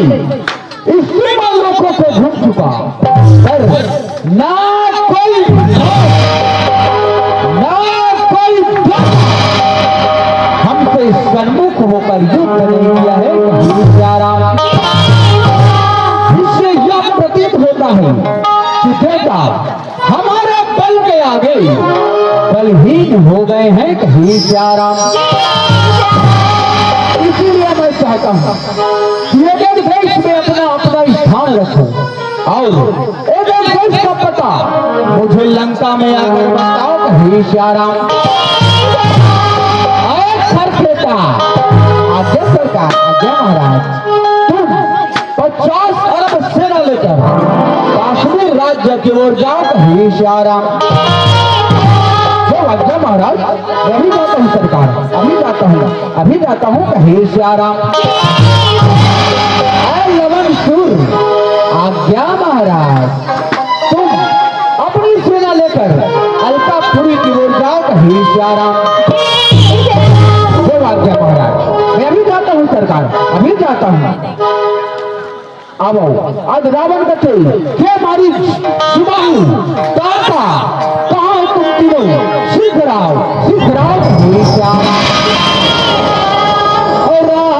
इस सीमा लोगों को घूम चुका, पर ना कोई, ना कोई हमसे सन्मुख होकर युद्ध नहीं किया है।" कहे सियाराम, इससे यह प्रतीत होता है कि बेटा, हमारे बल के आगे बलहीन हो गए हैं कहे सियाराम। इसीलिए मैं चाहता हूँ कि एक एक देश में अपना अपना स्थान रखो और एक एक देश का पता मुझे लंका में आकर बताओ कहे सियाराम। और खरखेटा, आज्ञा सरकार, आज्ञा महाराज, तुम पचास अरब सेना लेकर काश्मीर राज्य की ओर जाओ कहे सियाराम। जो आज्ञा महाराज, मैं अभी जाता हूँ सरकार, अभी जाता हूँ, अभी जाता हूँ कहे सियाराम। ऐ लवन सुर, आज्ञा महाराज, तुम अपनी सेना लेकर अलकापुरी की ओर जाओ कहे सियाराम। जो आज्ञा महाराज, मैं अभी जाता हूँ सरकार, अभी जाता हूँ। अब आज रावण कथे, हे मारीच, सुबाहु, तारका, कहाँ हो तुम तीनों? शीघ्र आओ, शीघ्र आओ, हे श्याम। ओ राम।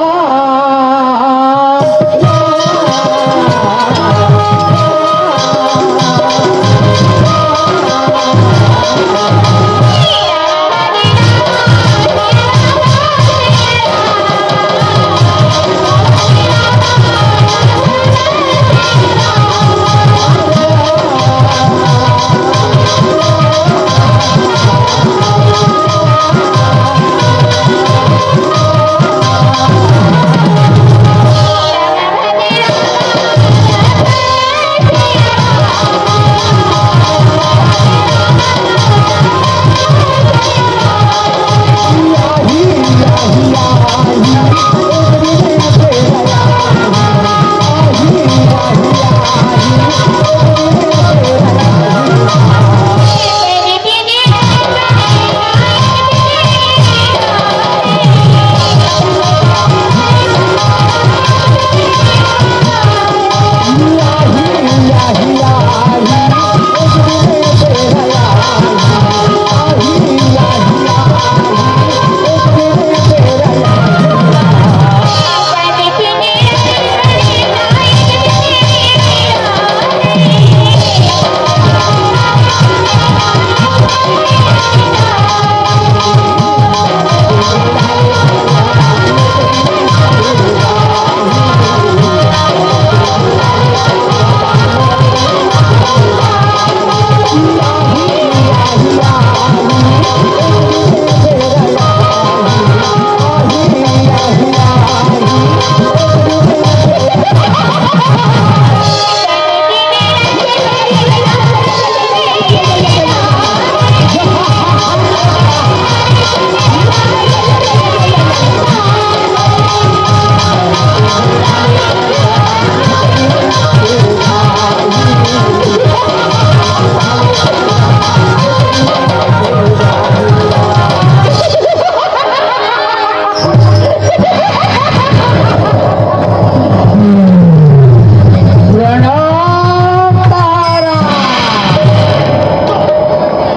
प्रणाम महाराज।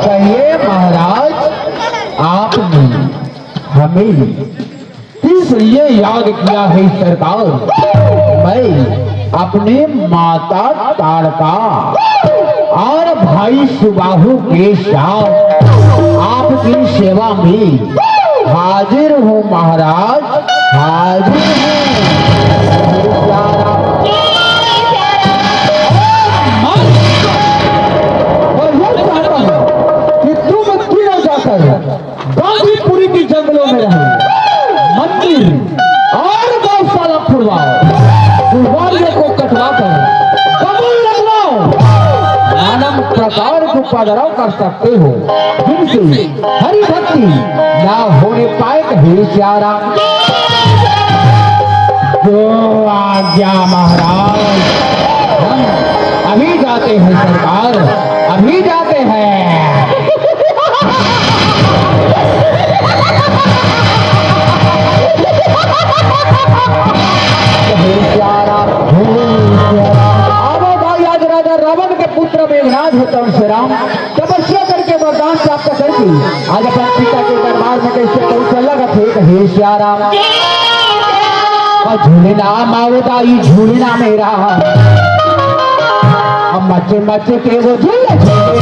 कहिए महाराज, आपने हमें किस लिए याद किया है सरकार? मैं अपने माता ताड़का और भाई सुबाहु के साथ आपकी सेवा में हाजिर हूँ महाराज, हाजिर हूँ। और यह चाहता हूँ कि तुम तीनों जाकर में रहो, मंदिर और गौशाला खुलवाओ, फुलवारियों को कटवा कर कमल लगवाओ, नाना प्रकार के उपद्रव कर सकते हो, जिनसे हरि भक्ति ना होने पाए, कहे श्याम राम। जो आज्ञा महाराज, हम अभी जाते हैं सरकार, अभी जाते हैं। हे श्याम राम, हे श्याम राम। अब भाई, आज राजा रावण के पुत्र मेघनाद हे तब से राम तपस्या करके वरदान प्राप्त करके आज अपन पिता के दरबार में कैसे पहुंचे लगत हे, हे श्याम राम। और झूलना मावदाई झूलना मेरा, अब मचे मचे के वो झूले झूले।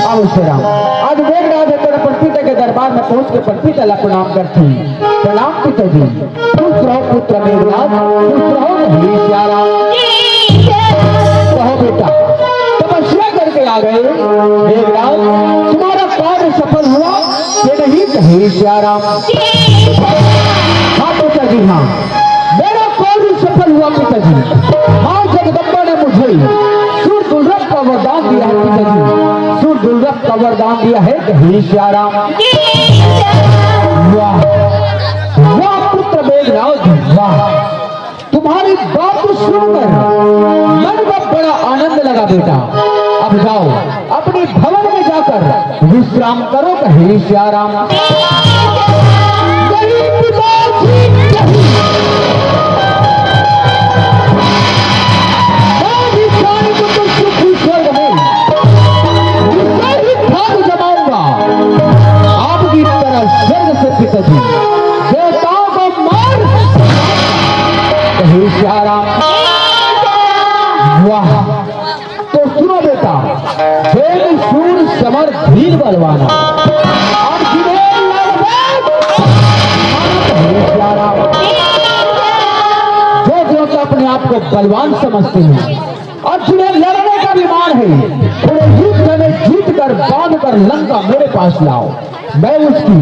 अब श्याम राम, आज मेघनाद हे तेन अपन पिता के दरबार में पहुंच के अपन पिता ला प्रणाम करथे। प्रणाम पिताजी। खुश रहो पुत्र मेघनाद, खुश रहो। हे श्याम राम। कहो बेटा, तपस्या करके आ गए मेघनाद, तुम्हारा कार्य सफल हुआ कि नहीं? हे श्याम राम। हाँ पिताजी, हाँ, मेरा कार्य सफल हुआ पिताजी। माँ जगदम्बा ने मुझे सूर दुर्लभ का वरदान दिया है पिताजी, सूर दुर्लभ का वरदान दिया है, हे श्याम राम। वाह, वाह पुत्र मेघनाद, वाह। तुम्हारी बात सुनकर मन को बड़ा आनंद लगा बेटा। अब जाओ, अपने भवन में जाकर विश्राम करो, कहे श्याम राम। नहीं पिताजी, नहीं। मैं भी प्राणी को तो सुख स्वर्ग में, उससे ही खाद जमाऊंगा। आपकी तरह स्वर्ग से पिताजी देवताओं को मार, कहे श्याम राम। वाह, तो सुनो बेटा, वेद शूर समर धीर बलवाना, और जिन्हें लड़वे, हे श्याम राम, जो जो तो अपने आप को बलवान समझते हैं और जिन्हें लड़ने का अभिमान है, उन्हें युद्ध में जीत कर, बांध कर लंका मेरे पास लाओ। मैं उसकी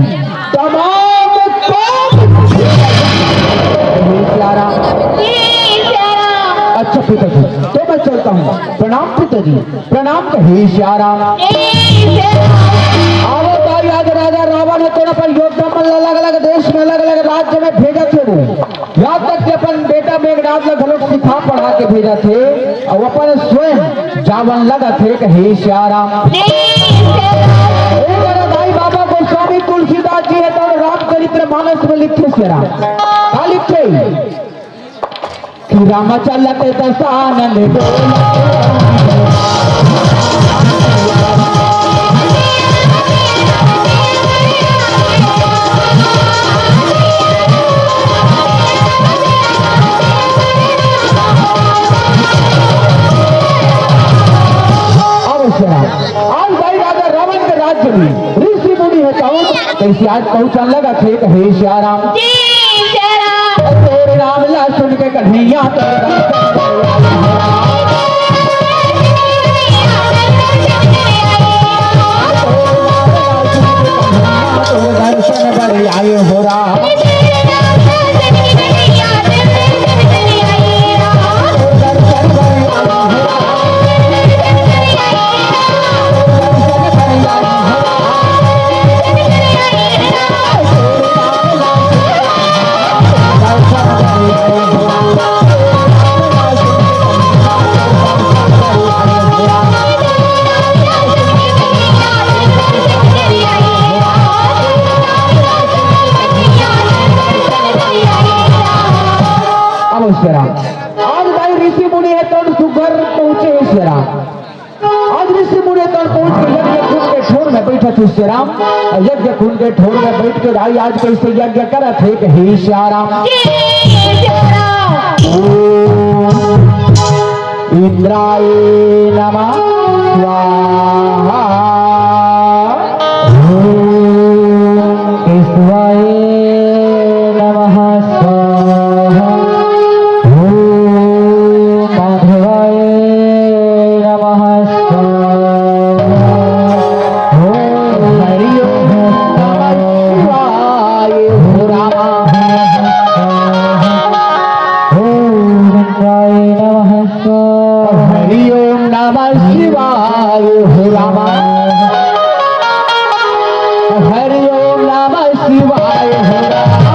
तमाम कौम। प्यारा। अच्छा पिताजी, तो मैं चलता हूँ। प्रणाम पिताजी, प्रणाम। कहे श्याम राम। आवत आई आज राजा रावण हे तेन अपन योद्धा मन ला अलग-अलग देश में, अलग-अलग राज्य में भेजत हे वो। यहाँ तक कि अपन बेटा मेघनाद ला घलोक सिखा पढ़ा के भेजथे, अउ अपन स्वयं जावन लगथे। कहे श्याम राम। एक दाई बाबा गोस्वामी तुलसीदास जी हे तो रामचरित्र मानस में लिखे श्याम राम। का लिखे? कि राम चलत दसानन डोलत। अब श्याम राम, आज भाई राजा रावण के राज्य में ऋषि मुनि हे कौन, कैसे आज पहुंचन लगथे। कहे श्याम राम। जी, श्याम राम। तोर नाम ला सुन के कन्हैया तोर दर्शन बर आए हो राम। ऋषि मुनि तन पहुंच के यज्ञ कुंड के ठोर में बैठे थे श्री राम। और यज्ञ कुंड के ठोर में बैठ के भाई आज कैसे यज्ञ करत हे, कहे श्री राम। ओम इंद्राय नमः स्वाहा। ओम केशवाय नमः स्वाहा। ओम माधवाय नमः स्वाहा। ओम हरि ओम नमः शिवाय। हो रामा। ओम गंगाय नमः स्वाहा। हरि ओम नमः शिवाय। हो रामा। हरि ओम नमः शिवाय। हो रामा।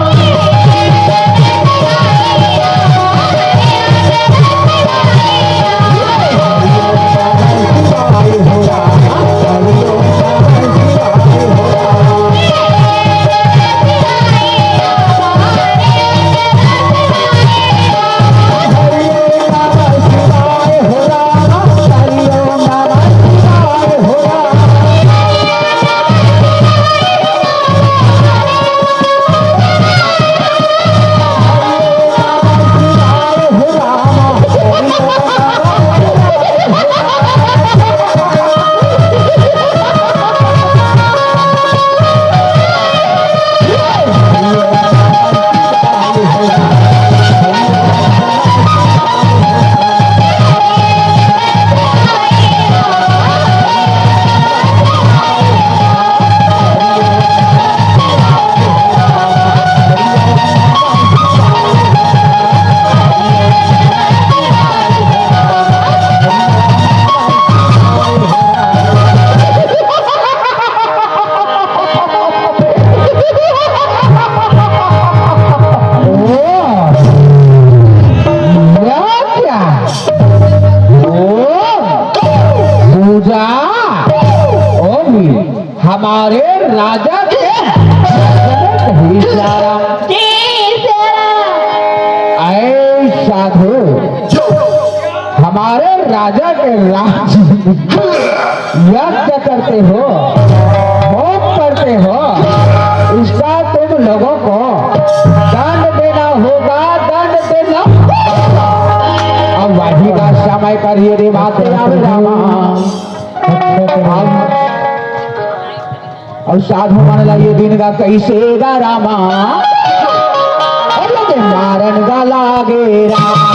पूजा होगी हमारे राजा के। ऐ साधु, हमारे राजा के राज यज्ञ करते हो, होम करते हो, इसका तुम लोगों को दंड देना होगा, दंड देना। अब वही का समय करिए रे बात राम रामा। अब अउ साधु मन ला ये दिन गा कइसे गा रामा, अरे के मारन गा लागे रामा।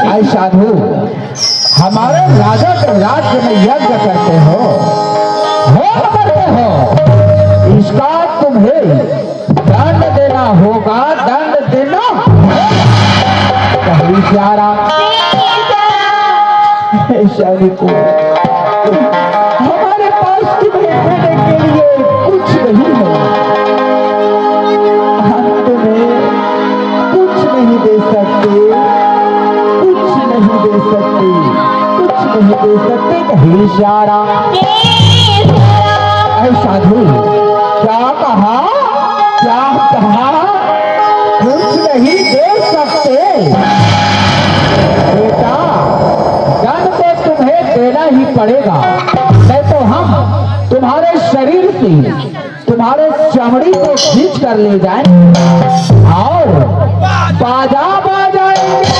ऐ साधु, हमारे राजा के राज्य में यज्ञ करते हो, होम करते हो, इसका तुम्हें दंड देना होगा, दंड देना। कहे श्री राम। ऐसा भी को हमारे पास तुम्हें देने के लिए कुछ नहीं है। हम तुम्हें कुछ नहीं दे सकते, कुछ नहीं दे सकते, कुछ नहीं दे सकते। कहे श्री राम। ऐ साधु, क्या कहा, क्या कहा? कुछ नहीं दे सकते। बेटा, दंड तो तुम्हें देना ही पड़ेगा, नहीं तो हम तुम्हारे शरीर से तुम्हारे चमड़ी को खींच कर ले जाएं और बाजा बजाएंगे।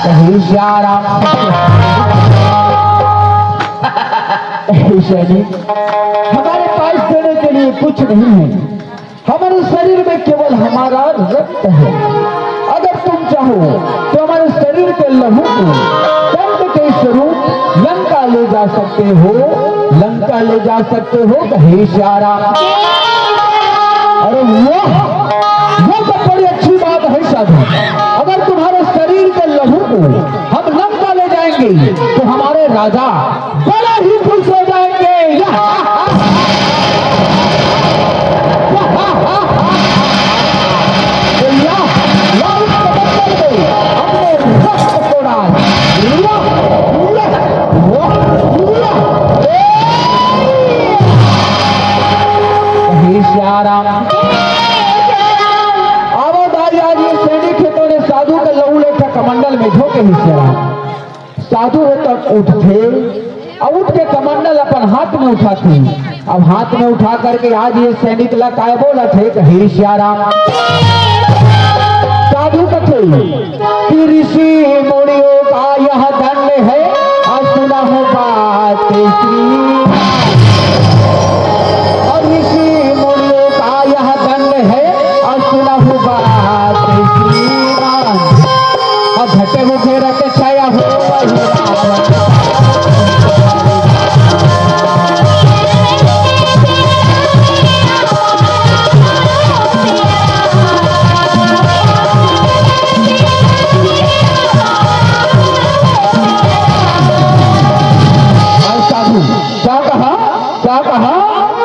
कहे श्री राम। ऐसा नहीं, हमारे पास देने के लिए कुछ नहीं है। हमारे शरीर में केवल हमारा रक्त है। अगर तुम चाहो तो हमारे शरीर के लहू को दंड के स्वरूप लंका ले जा सकते हो, लंका ले जा सकते हो। कहे श्री राम। अरे वाह, वो तो बड़ी अच्छी बात है साधु। अगर तुम्हारे शरीर के लहू को हम लंका ले जाएंगे तो राजा बड़ा ही खुश हो जाएंगे। या, या, लाल कमंडल में अपने रक्त को डाल। या, या, या, या। हे सिया राम। आवो दाई, आज ये सैनिक हे तो ने साधु के लहू लेखा कमंडल में झोंके हे सिया राम। साधु हे तब उठथे, अब उठ के कमंडल अपन हाथ में उठाथे। अब हाथ में उठा करके आज ये सैनिक ला काय बोलत हे, हे सिया राम। साधु कथे कि ऋषि मुनियों का यह दंड है, और सुना हो बात श्री, और ऋषि मुनियों का यह दंड है, और सुना हो बात श्रीमान। और घटे मुझे रख छाया हो वही राम। और साधु क्या कहा? क्या कहा?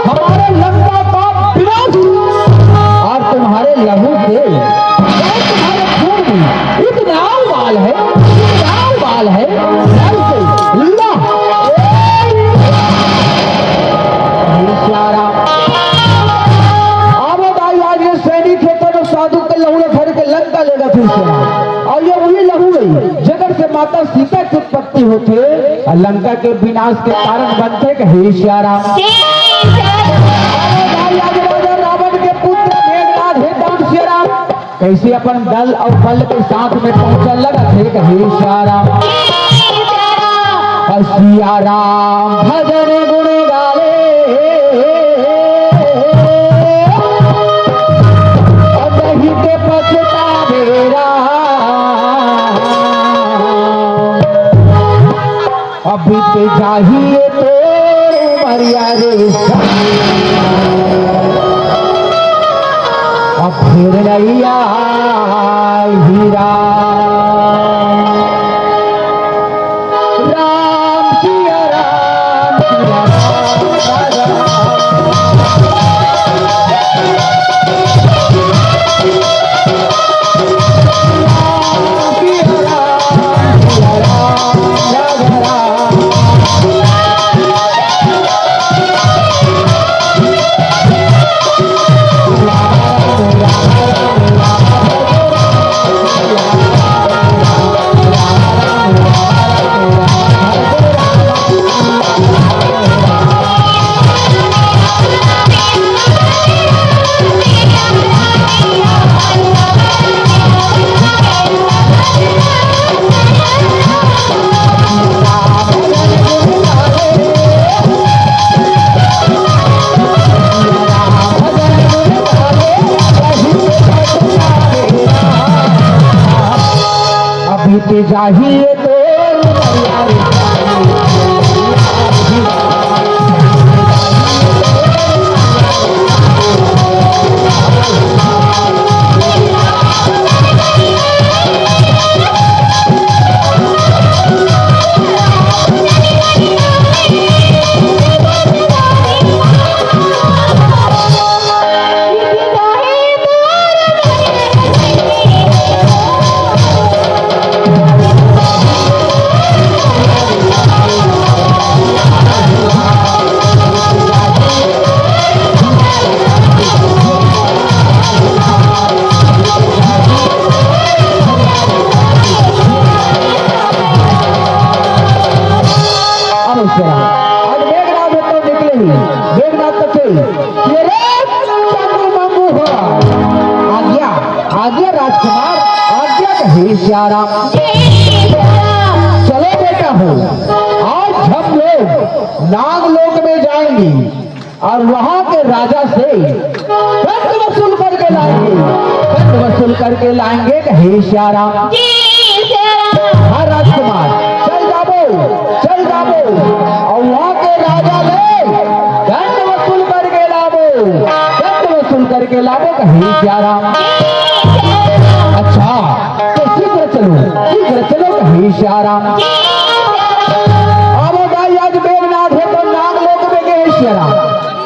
हमारे लंका का विनाश और तुम्हारे लहू से, और तुम्हारे खून में इतना उबाल है, इतना उबाल है, जल से ला। हे सिया राम। आवो दाई, आज ये सैनिक हे तो साधु के लहू ला धर के लंका लेगथे सिया राम। और ये वही लहू हे, जेकर से माता सीता के उत्पत्ति होथे, और लंका के विनाश के कारण बनथे, हे सिया राम। अरे भाई, आज राजा रावण के पुत्र मेघनाथ हे, राम सिया राम, कैसे अपन दल और बल के साथ में पहुंचा लगथे, हे सिया राम। और सिया राम भजन गुण गावे, और नहीं ते पछतावे राम। अब बीत जाही ये तोर उमरिया रे, अब फिर नैया हीरा। राम सिया राम, सिया राम, राम राम। अभी ते जाही ये तो अब उसके बाद आज मेघनाथ तो निकले ही, मेघनाथ तो थे, ये रे चंगू मंगू हो, आज्ञा, आज्ञा राजकुमार, आज्ञा कहे सिया राम। चलो बेटा हो, आज हम लोग नाग लोक में जाएंगे और वहां के राजा से दंड वसूल करके लाएंगे, दंड वसूल करके लाएंगे, कहे सिया राम। जी, सिया राम। हाँ राजकुमार, चल जाबो, चल जाबो, और वहां के राजा ले दंड वसूल करके लाबो, दंड वसूल करके लाबो, कहे सिया राम। जी, सिया राम। अच्छा, तो शीघ्र चलो, शीघ्र चलो, कहे सिया राम। जी, सिया राम। सिया राम।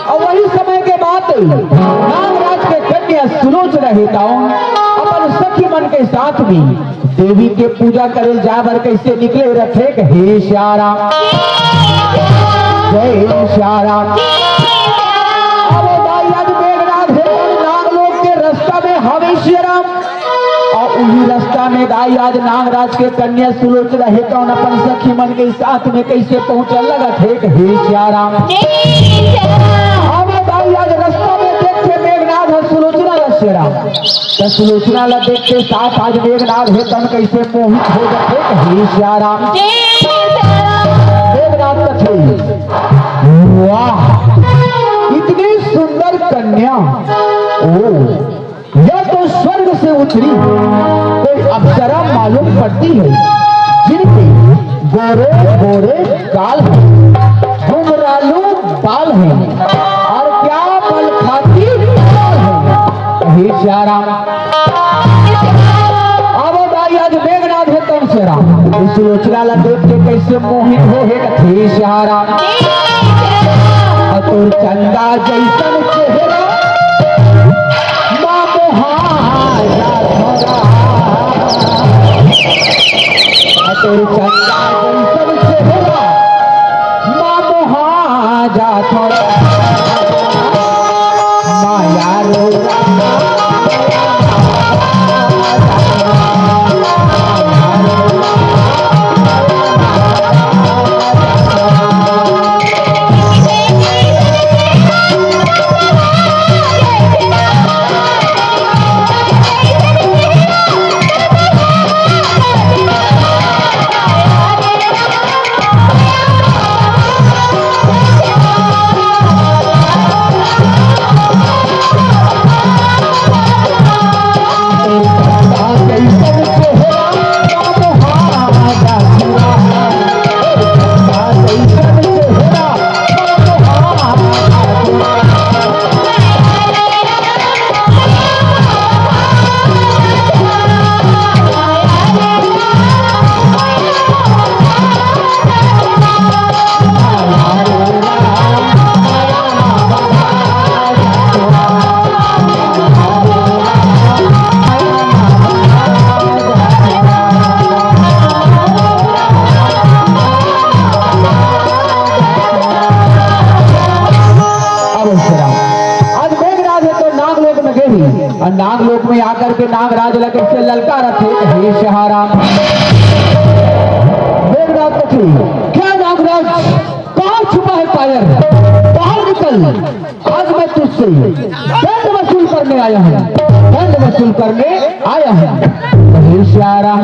अउ वही समय के बात, नागराज के कन्या सुलोचना हे तउन अपन सखी मन के साथ में देवी के पूजा करे जाए बर कइसे निकले रथे, हे सिया राम, जय सिया राम। अरे दाई, आज मेघनाथ हे तउन नागलोक के रास्ता में हवे सिया राम। अउ उही रास्ता में दाई आज नागराज के कन्या सुलोचना हे तउन अपन सखी मन के साथ में कइसे पहुंचल लगत हे, हे सिया राम। जय सिया राम। अब दाई आज रास्ता में देखे मेघनाथ ह सुलोचना ल सिया राम। त सुलोचना ल देख के साथ आज मेघनाथ हे तउन कइसे मोहित हो जाथे, हे सिया राम। जय सिया राम। मेघनाथ कथे, वाह, इतनी सुंदर कन्या, ओ, यह तो स्वर्ग से उतरी कोई अप्सरा मालूम पड़ती है, जिनके गोरे गोरे गाल हैं, घुंघरालू बाल हैं और क्या बल खाती चाल हैं। हे सिया राम। अब दाई आज मेघनाथ हे तउन सिया राम, इस सुलोचना ला देख के कइसे मोहित हो हे, कथे सिया राम। अतुर चंदा जइसन चेहरा, माँ मोहा जा थोरा। अतुर चंदा जइसन चेहरा, माँ मोहा जा थोरा। माया रो अब सुना, आज मेघराज हे तो नागलोक में गे हे, अउ नागलोक में आकर के नागराज ला कइसे ललकारत हे, हे सिया राम। मेघराज कथे, क्या नागराज, कहाँ छुपा है कायर? बाहर निकल, आज मैं तुझसे दंड वसूल करने आया हूँ, दंड वसूल करने आया हूँ। हे सिया राम।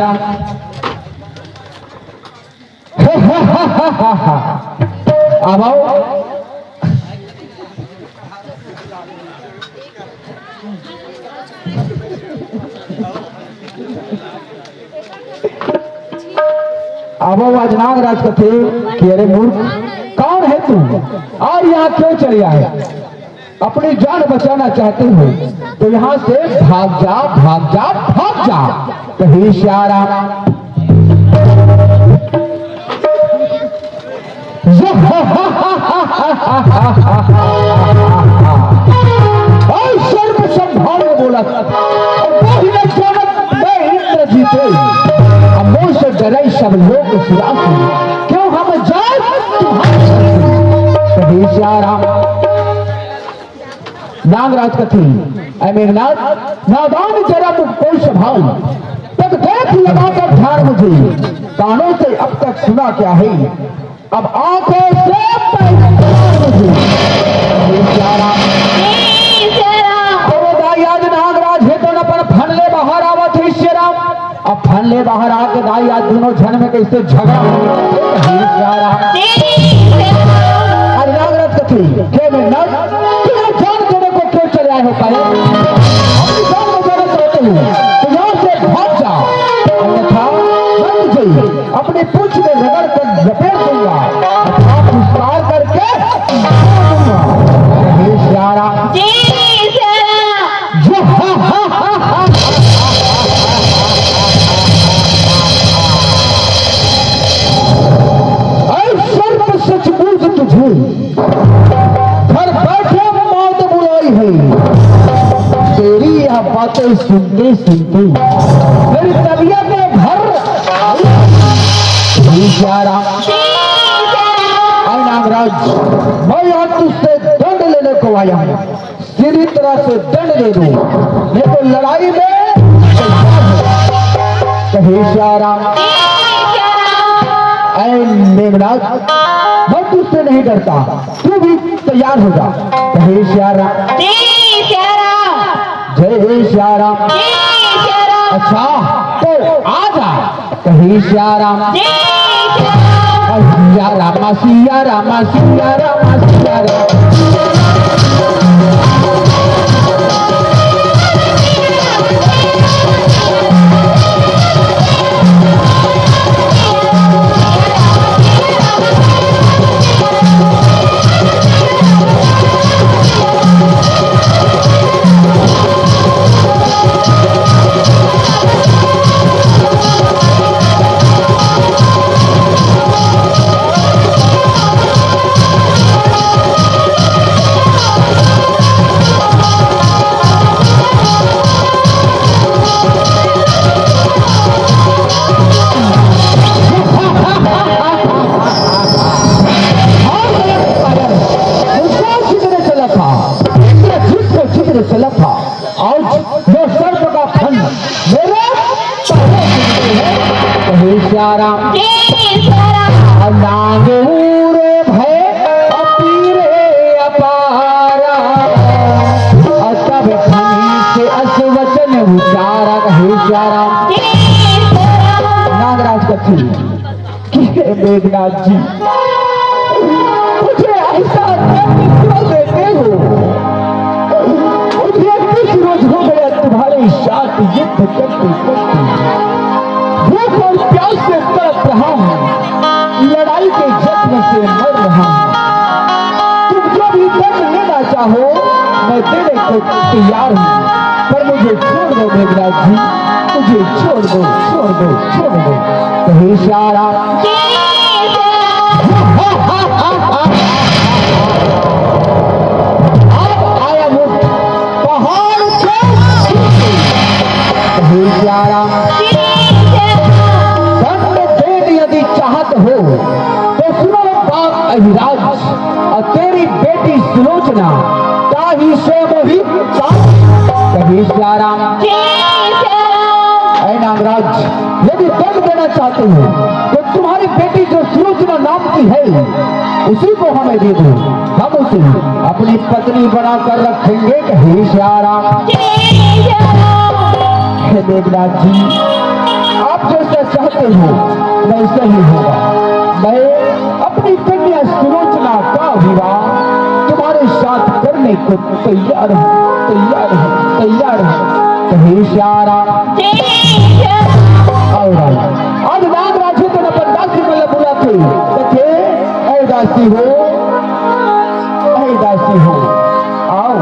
अब आओ। अब आओ, आज नागराज कथे कि अरे मूर्ख, कौन है तू और यहाँ क्यों चले आए? अपनी जान बचाना चाहते हो तो यहाँ से भाग जा, भाग जा, भाग जा। कहे सिया राम। और सर्प संभाल के बोला, और कोई न जानत मैं इंद्र जीते, अब मोर से डरे सब लोग सुरासुर, क्यों हम जाए तुम्हारे साथ। कहे सिया राम। नागराज कथे, ऐ मेघनाथ, नादान जरा मुख को संभाल, तब देख लगाकर ध्यान मुझे, कानों से अब तक सुना क्या है, अब आंखों से पहचान मुझे। हे सिया राम। हे सिया राम। अरे दाई आज नागराज हे तो अपन फन ले बाहर आवत हे सिया राम। अब फन ले बाहर आके दाई आज दूनों झन में कइसे झगड़ा हो गया। हे सिया राम। हे सिया राम। अरे नागराज कथे, हे मेघनाथ, तू यहाँ जान देने को क्यों चले आए हो पाए? अपनी जान बचाना चाहते हो तो यहाँ से भाग जा, अन्यथा बंद जाइए। अपनी पूंछ में रगड़ कर लपेट दूंगा, अर्थात विस्तार करके छोड़ दूंगा। हे सिया राम। जय सिया राम। जो हा, हा, हा, हा। ऐ सर्प सच बूझ तुझे, सुनते सुनते मेरी तबीयत में भर। हे सियाराम, ऐ नागराज, मैं आज तुझसे दंड लेने को आया हूँ। सीधी तरह से दंड दे दो, नहीं तो लड़ाई में तैयार हो। कहे सियाराम, ऐ मेघनाथ, मैं तुझसे नहीं डरता, तू भी तैयार हो जा। कहे सियाराम, जय सियाराम। जय सियाराम। जय सियाराम। अच्छा, तो आ जा। कहे सियाराम। जय सियाराम। सियाराम, सियाराम, सियाराम, सियाराम। और गलत पागल, मुझको जितने चला था, इंद्रजीत को जितने चला था, आज जो सर्प का फन मेरे पैरों में है, कहे सियाराम। जय सियाराम। नांग ऊर भय अपीरे अपारा, तब फनी से अस वचन उचारा, कहे सियाराम। जय सियाराम। नागराज कथी कि हे मेघनाथ जी, मुझे ऐसा दंड क्यों देते हो? मुझे इक्कीस रोज हो गया तुम्हारे साथ युद्ध करते करते। भूख और प्यास से तड़प रहा हूँ, लड़ाई के जख्म से मर रहा हूँ। तुम जो भी दंड लेना चाहो, मैं देने को तैयार हूँ, पर मुझे छोड़ दो मेघनाथ जी, मुझे छोड़ दो, छोड़ दो, छोड़ दो। कहे सियाराम। अब आया वक्त पहाड़ के कहे सियाराम। दंड भेद यदि चाहत हो तो सुनो बात अहिराज, और तेरी बेटी सुलोचना ताही से मोहित कहे सियाराम। ऐ नागराज, यदि दंड देना चाहते हो तो तुम्हारी बेटी जो सुलोचना नाम की है, उसी को हमें दे दो, हम उसे अपनी पत्नी बनाकर रखेंगे। कहे सियाराम। हे मेघनाथ जी, आप जैसा चाहते हो वैसा ही होगा। मैं अपनी कन्या सुलोचना का विवाह तुम्हारे साथ करने को तैयार हूँ, तैयार हूँ, तैयार हूँ। कहे सियाराम। और आज नागराज हे तो अपन दासी मन ला बुला के कथे, ऐ दासी हो, ऐ दासी हो, आओ।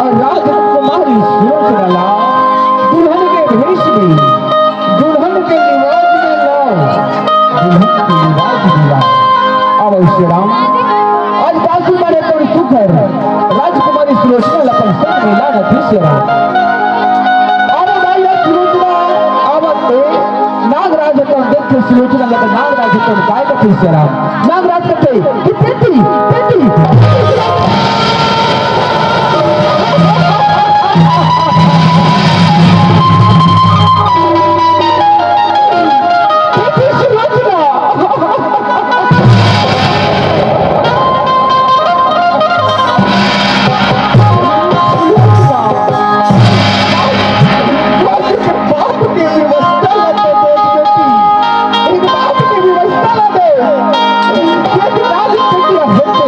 और राजकुमारी सुलोचना ला दुल्हन के भेष में, दुल्हन के लिबाज में लाओ, दुल्हन के लिबाज में लाओ। अब श्री राम, आज दासी मारे तोर सुघर राजकुमारी सुलोचना ला अपन संग में लाना थी श्री राम। अरे भाई, आज सुलोचना आवत हे, नागराज तो देख के सुलोचना ला नागराज तो काय कथे श्री राम। नागराज कथे कि बेटी, बेटी, बेटी सुलोचना। बाप के व्यवस्था ला तो देख बेटी, एक बाप के व्यवस्था ला दे। एक राज के व्यवस्था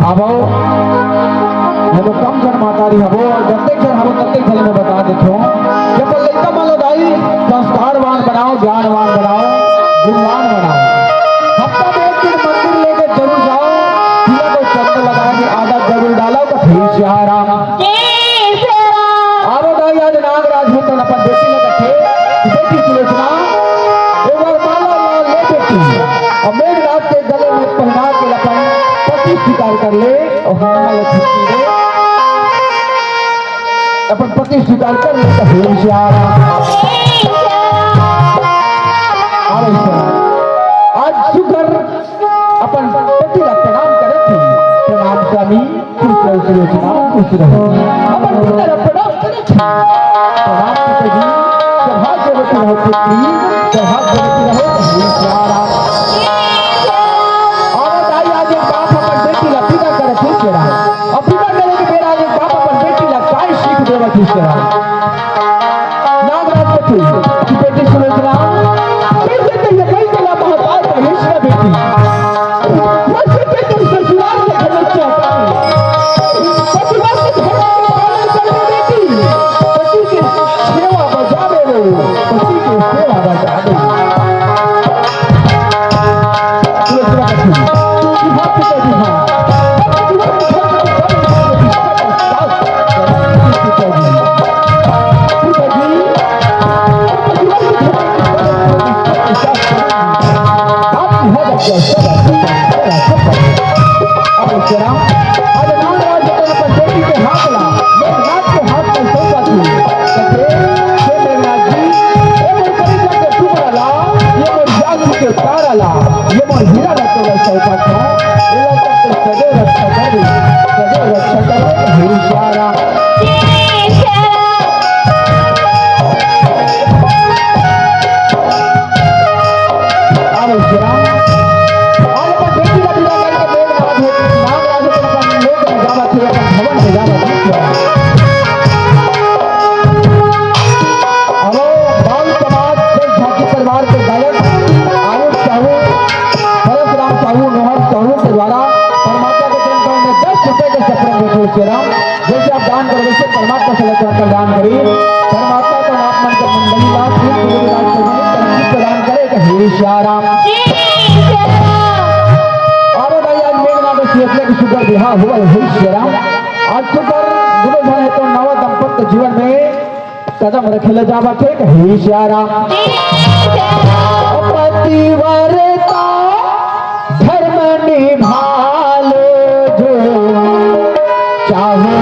हवो, ये तो कम झन महतारी हवो, और जतेक झन हवो, ततेक झन में बता देथो कि अपन लइका मन ला दाई संस्कारवान बनाओ, ज्ञानवान बनाओ, गुणवान बनाओ। हफ्ता में एक दिन मंदिर लेके जरूर जाओ, तिलक अउ चंदन लगाए के आदत जरूर डालो, तो फिर सियाराम। जय सियाराम। आवो दाई, आज नागराज हे तो अपन बेटी ला कथे, बेटी सुलोचना, एक बार माला ला ले बेटी, अउ मेघनाथ के गले में पहना के अपन पति स्वीकार कर ले, अउ हमारा ले छुट्टी दे, अपन पति स्वीकार कर ले, तो हो सियाराम। आवो सियाराम। आज सुकर अपन पति ला प्रणाम करत हे। प्रणाम स्वामी, खुश रहो सुलोचना, खुश रहो। अपन पति ला प्रणाम करत हे। प्रणाम पिताजी, सौभाग्यवती रहो पुत्री, सौभाग्यवती रहो बहिनी प्यारा। आवो दाई, आज एक बाप अपन बेटी ला विदा करत हे केरा। अब विदा करे के बेरा आज एक बाप अपन बेटी ला काय सीख देवत हे केरा। नागराज कथे कि बेटी सुलोचना, कैसे कैसे कई गला महतार कहेस ना बेटी। मैं सीखे तुम ससुराल में खबर चाहता हूँ। ससुराल के धर्म के पालन करने बेटी, पति के सेवा बजावे हो, पति के सेवा बजावे हो। सुलोचना कथे कि हाँ पिताजी, हाँ। ये मोर हीरा ला तोला सौंपत हौं, एला तक तो सदैव रक्षा करबे, सदैव रक्षा करबे, हे सियाराम। आवो सियाराम। आज अपन बेटी ला विदा करके मेघनाथ हे, नागराज अपन लोक में जावत हे, अपन भवन में जावत हे। आवो, बाल समाज के झांकी परिवार के गायक आयुष साहू, परसराम साहू, नोहर साहू के द्वारा परमात्मा के चरण कमल में दस रुपए के सप्रण रखे सियाराम। जैसे आप दान करो, वैसे परमात्मा से लेकर कर दान करी। परमात्मा तो आप मन के मंडली ला, तीन तुलसीदास चौधरी तरक्की प्रदान करे, तो हे सियाराम। आवो दाई, आज मेघनाथ के सुलोचना के सुंदर बिहाव हुआ है, हे सियाराम। आज सुंदर दुनो झन हे तो नवा दंपत्ति जीवन में कदम रखे ले जावत हे, हे सियाराम। पतिव्रता धर्म निभालो जो, चाहे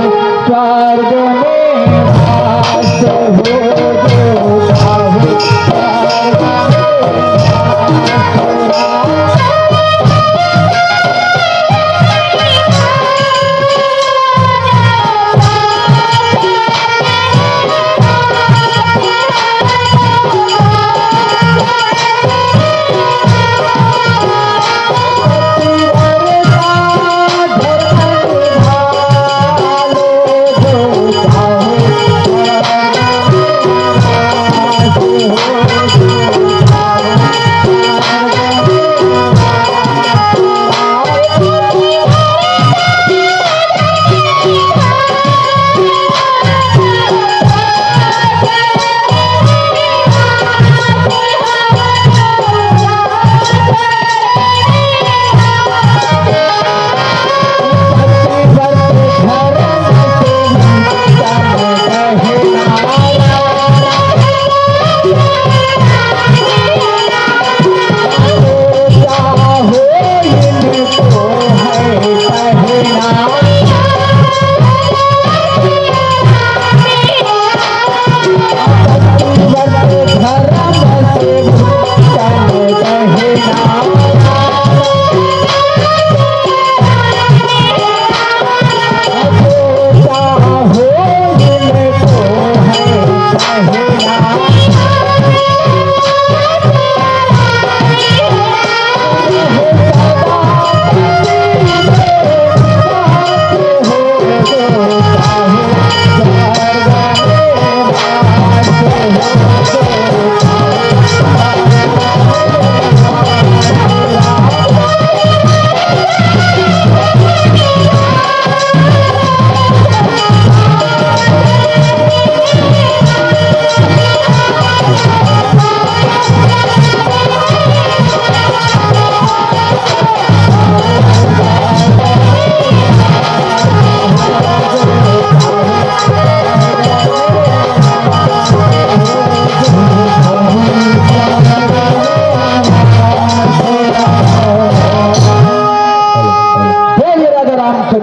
स्वर्ग में वास हो जो, चाहे स्वर्ग में वास हो।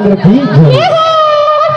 की जय।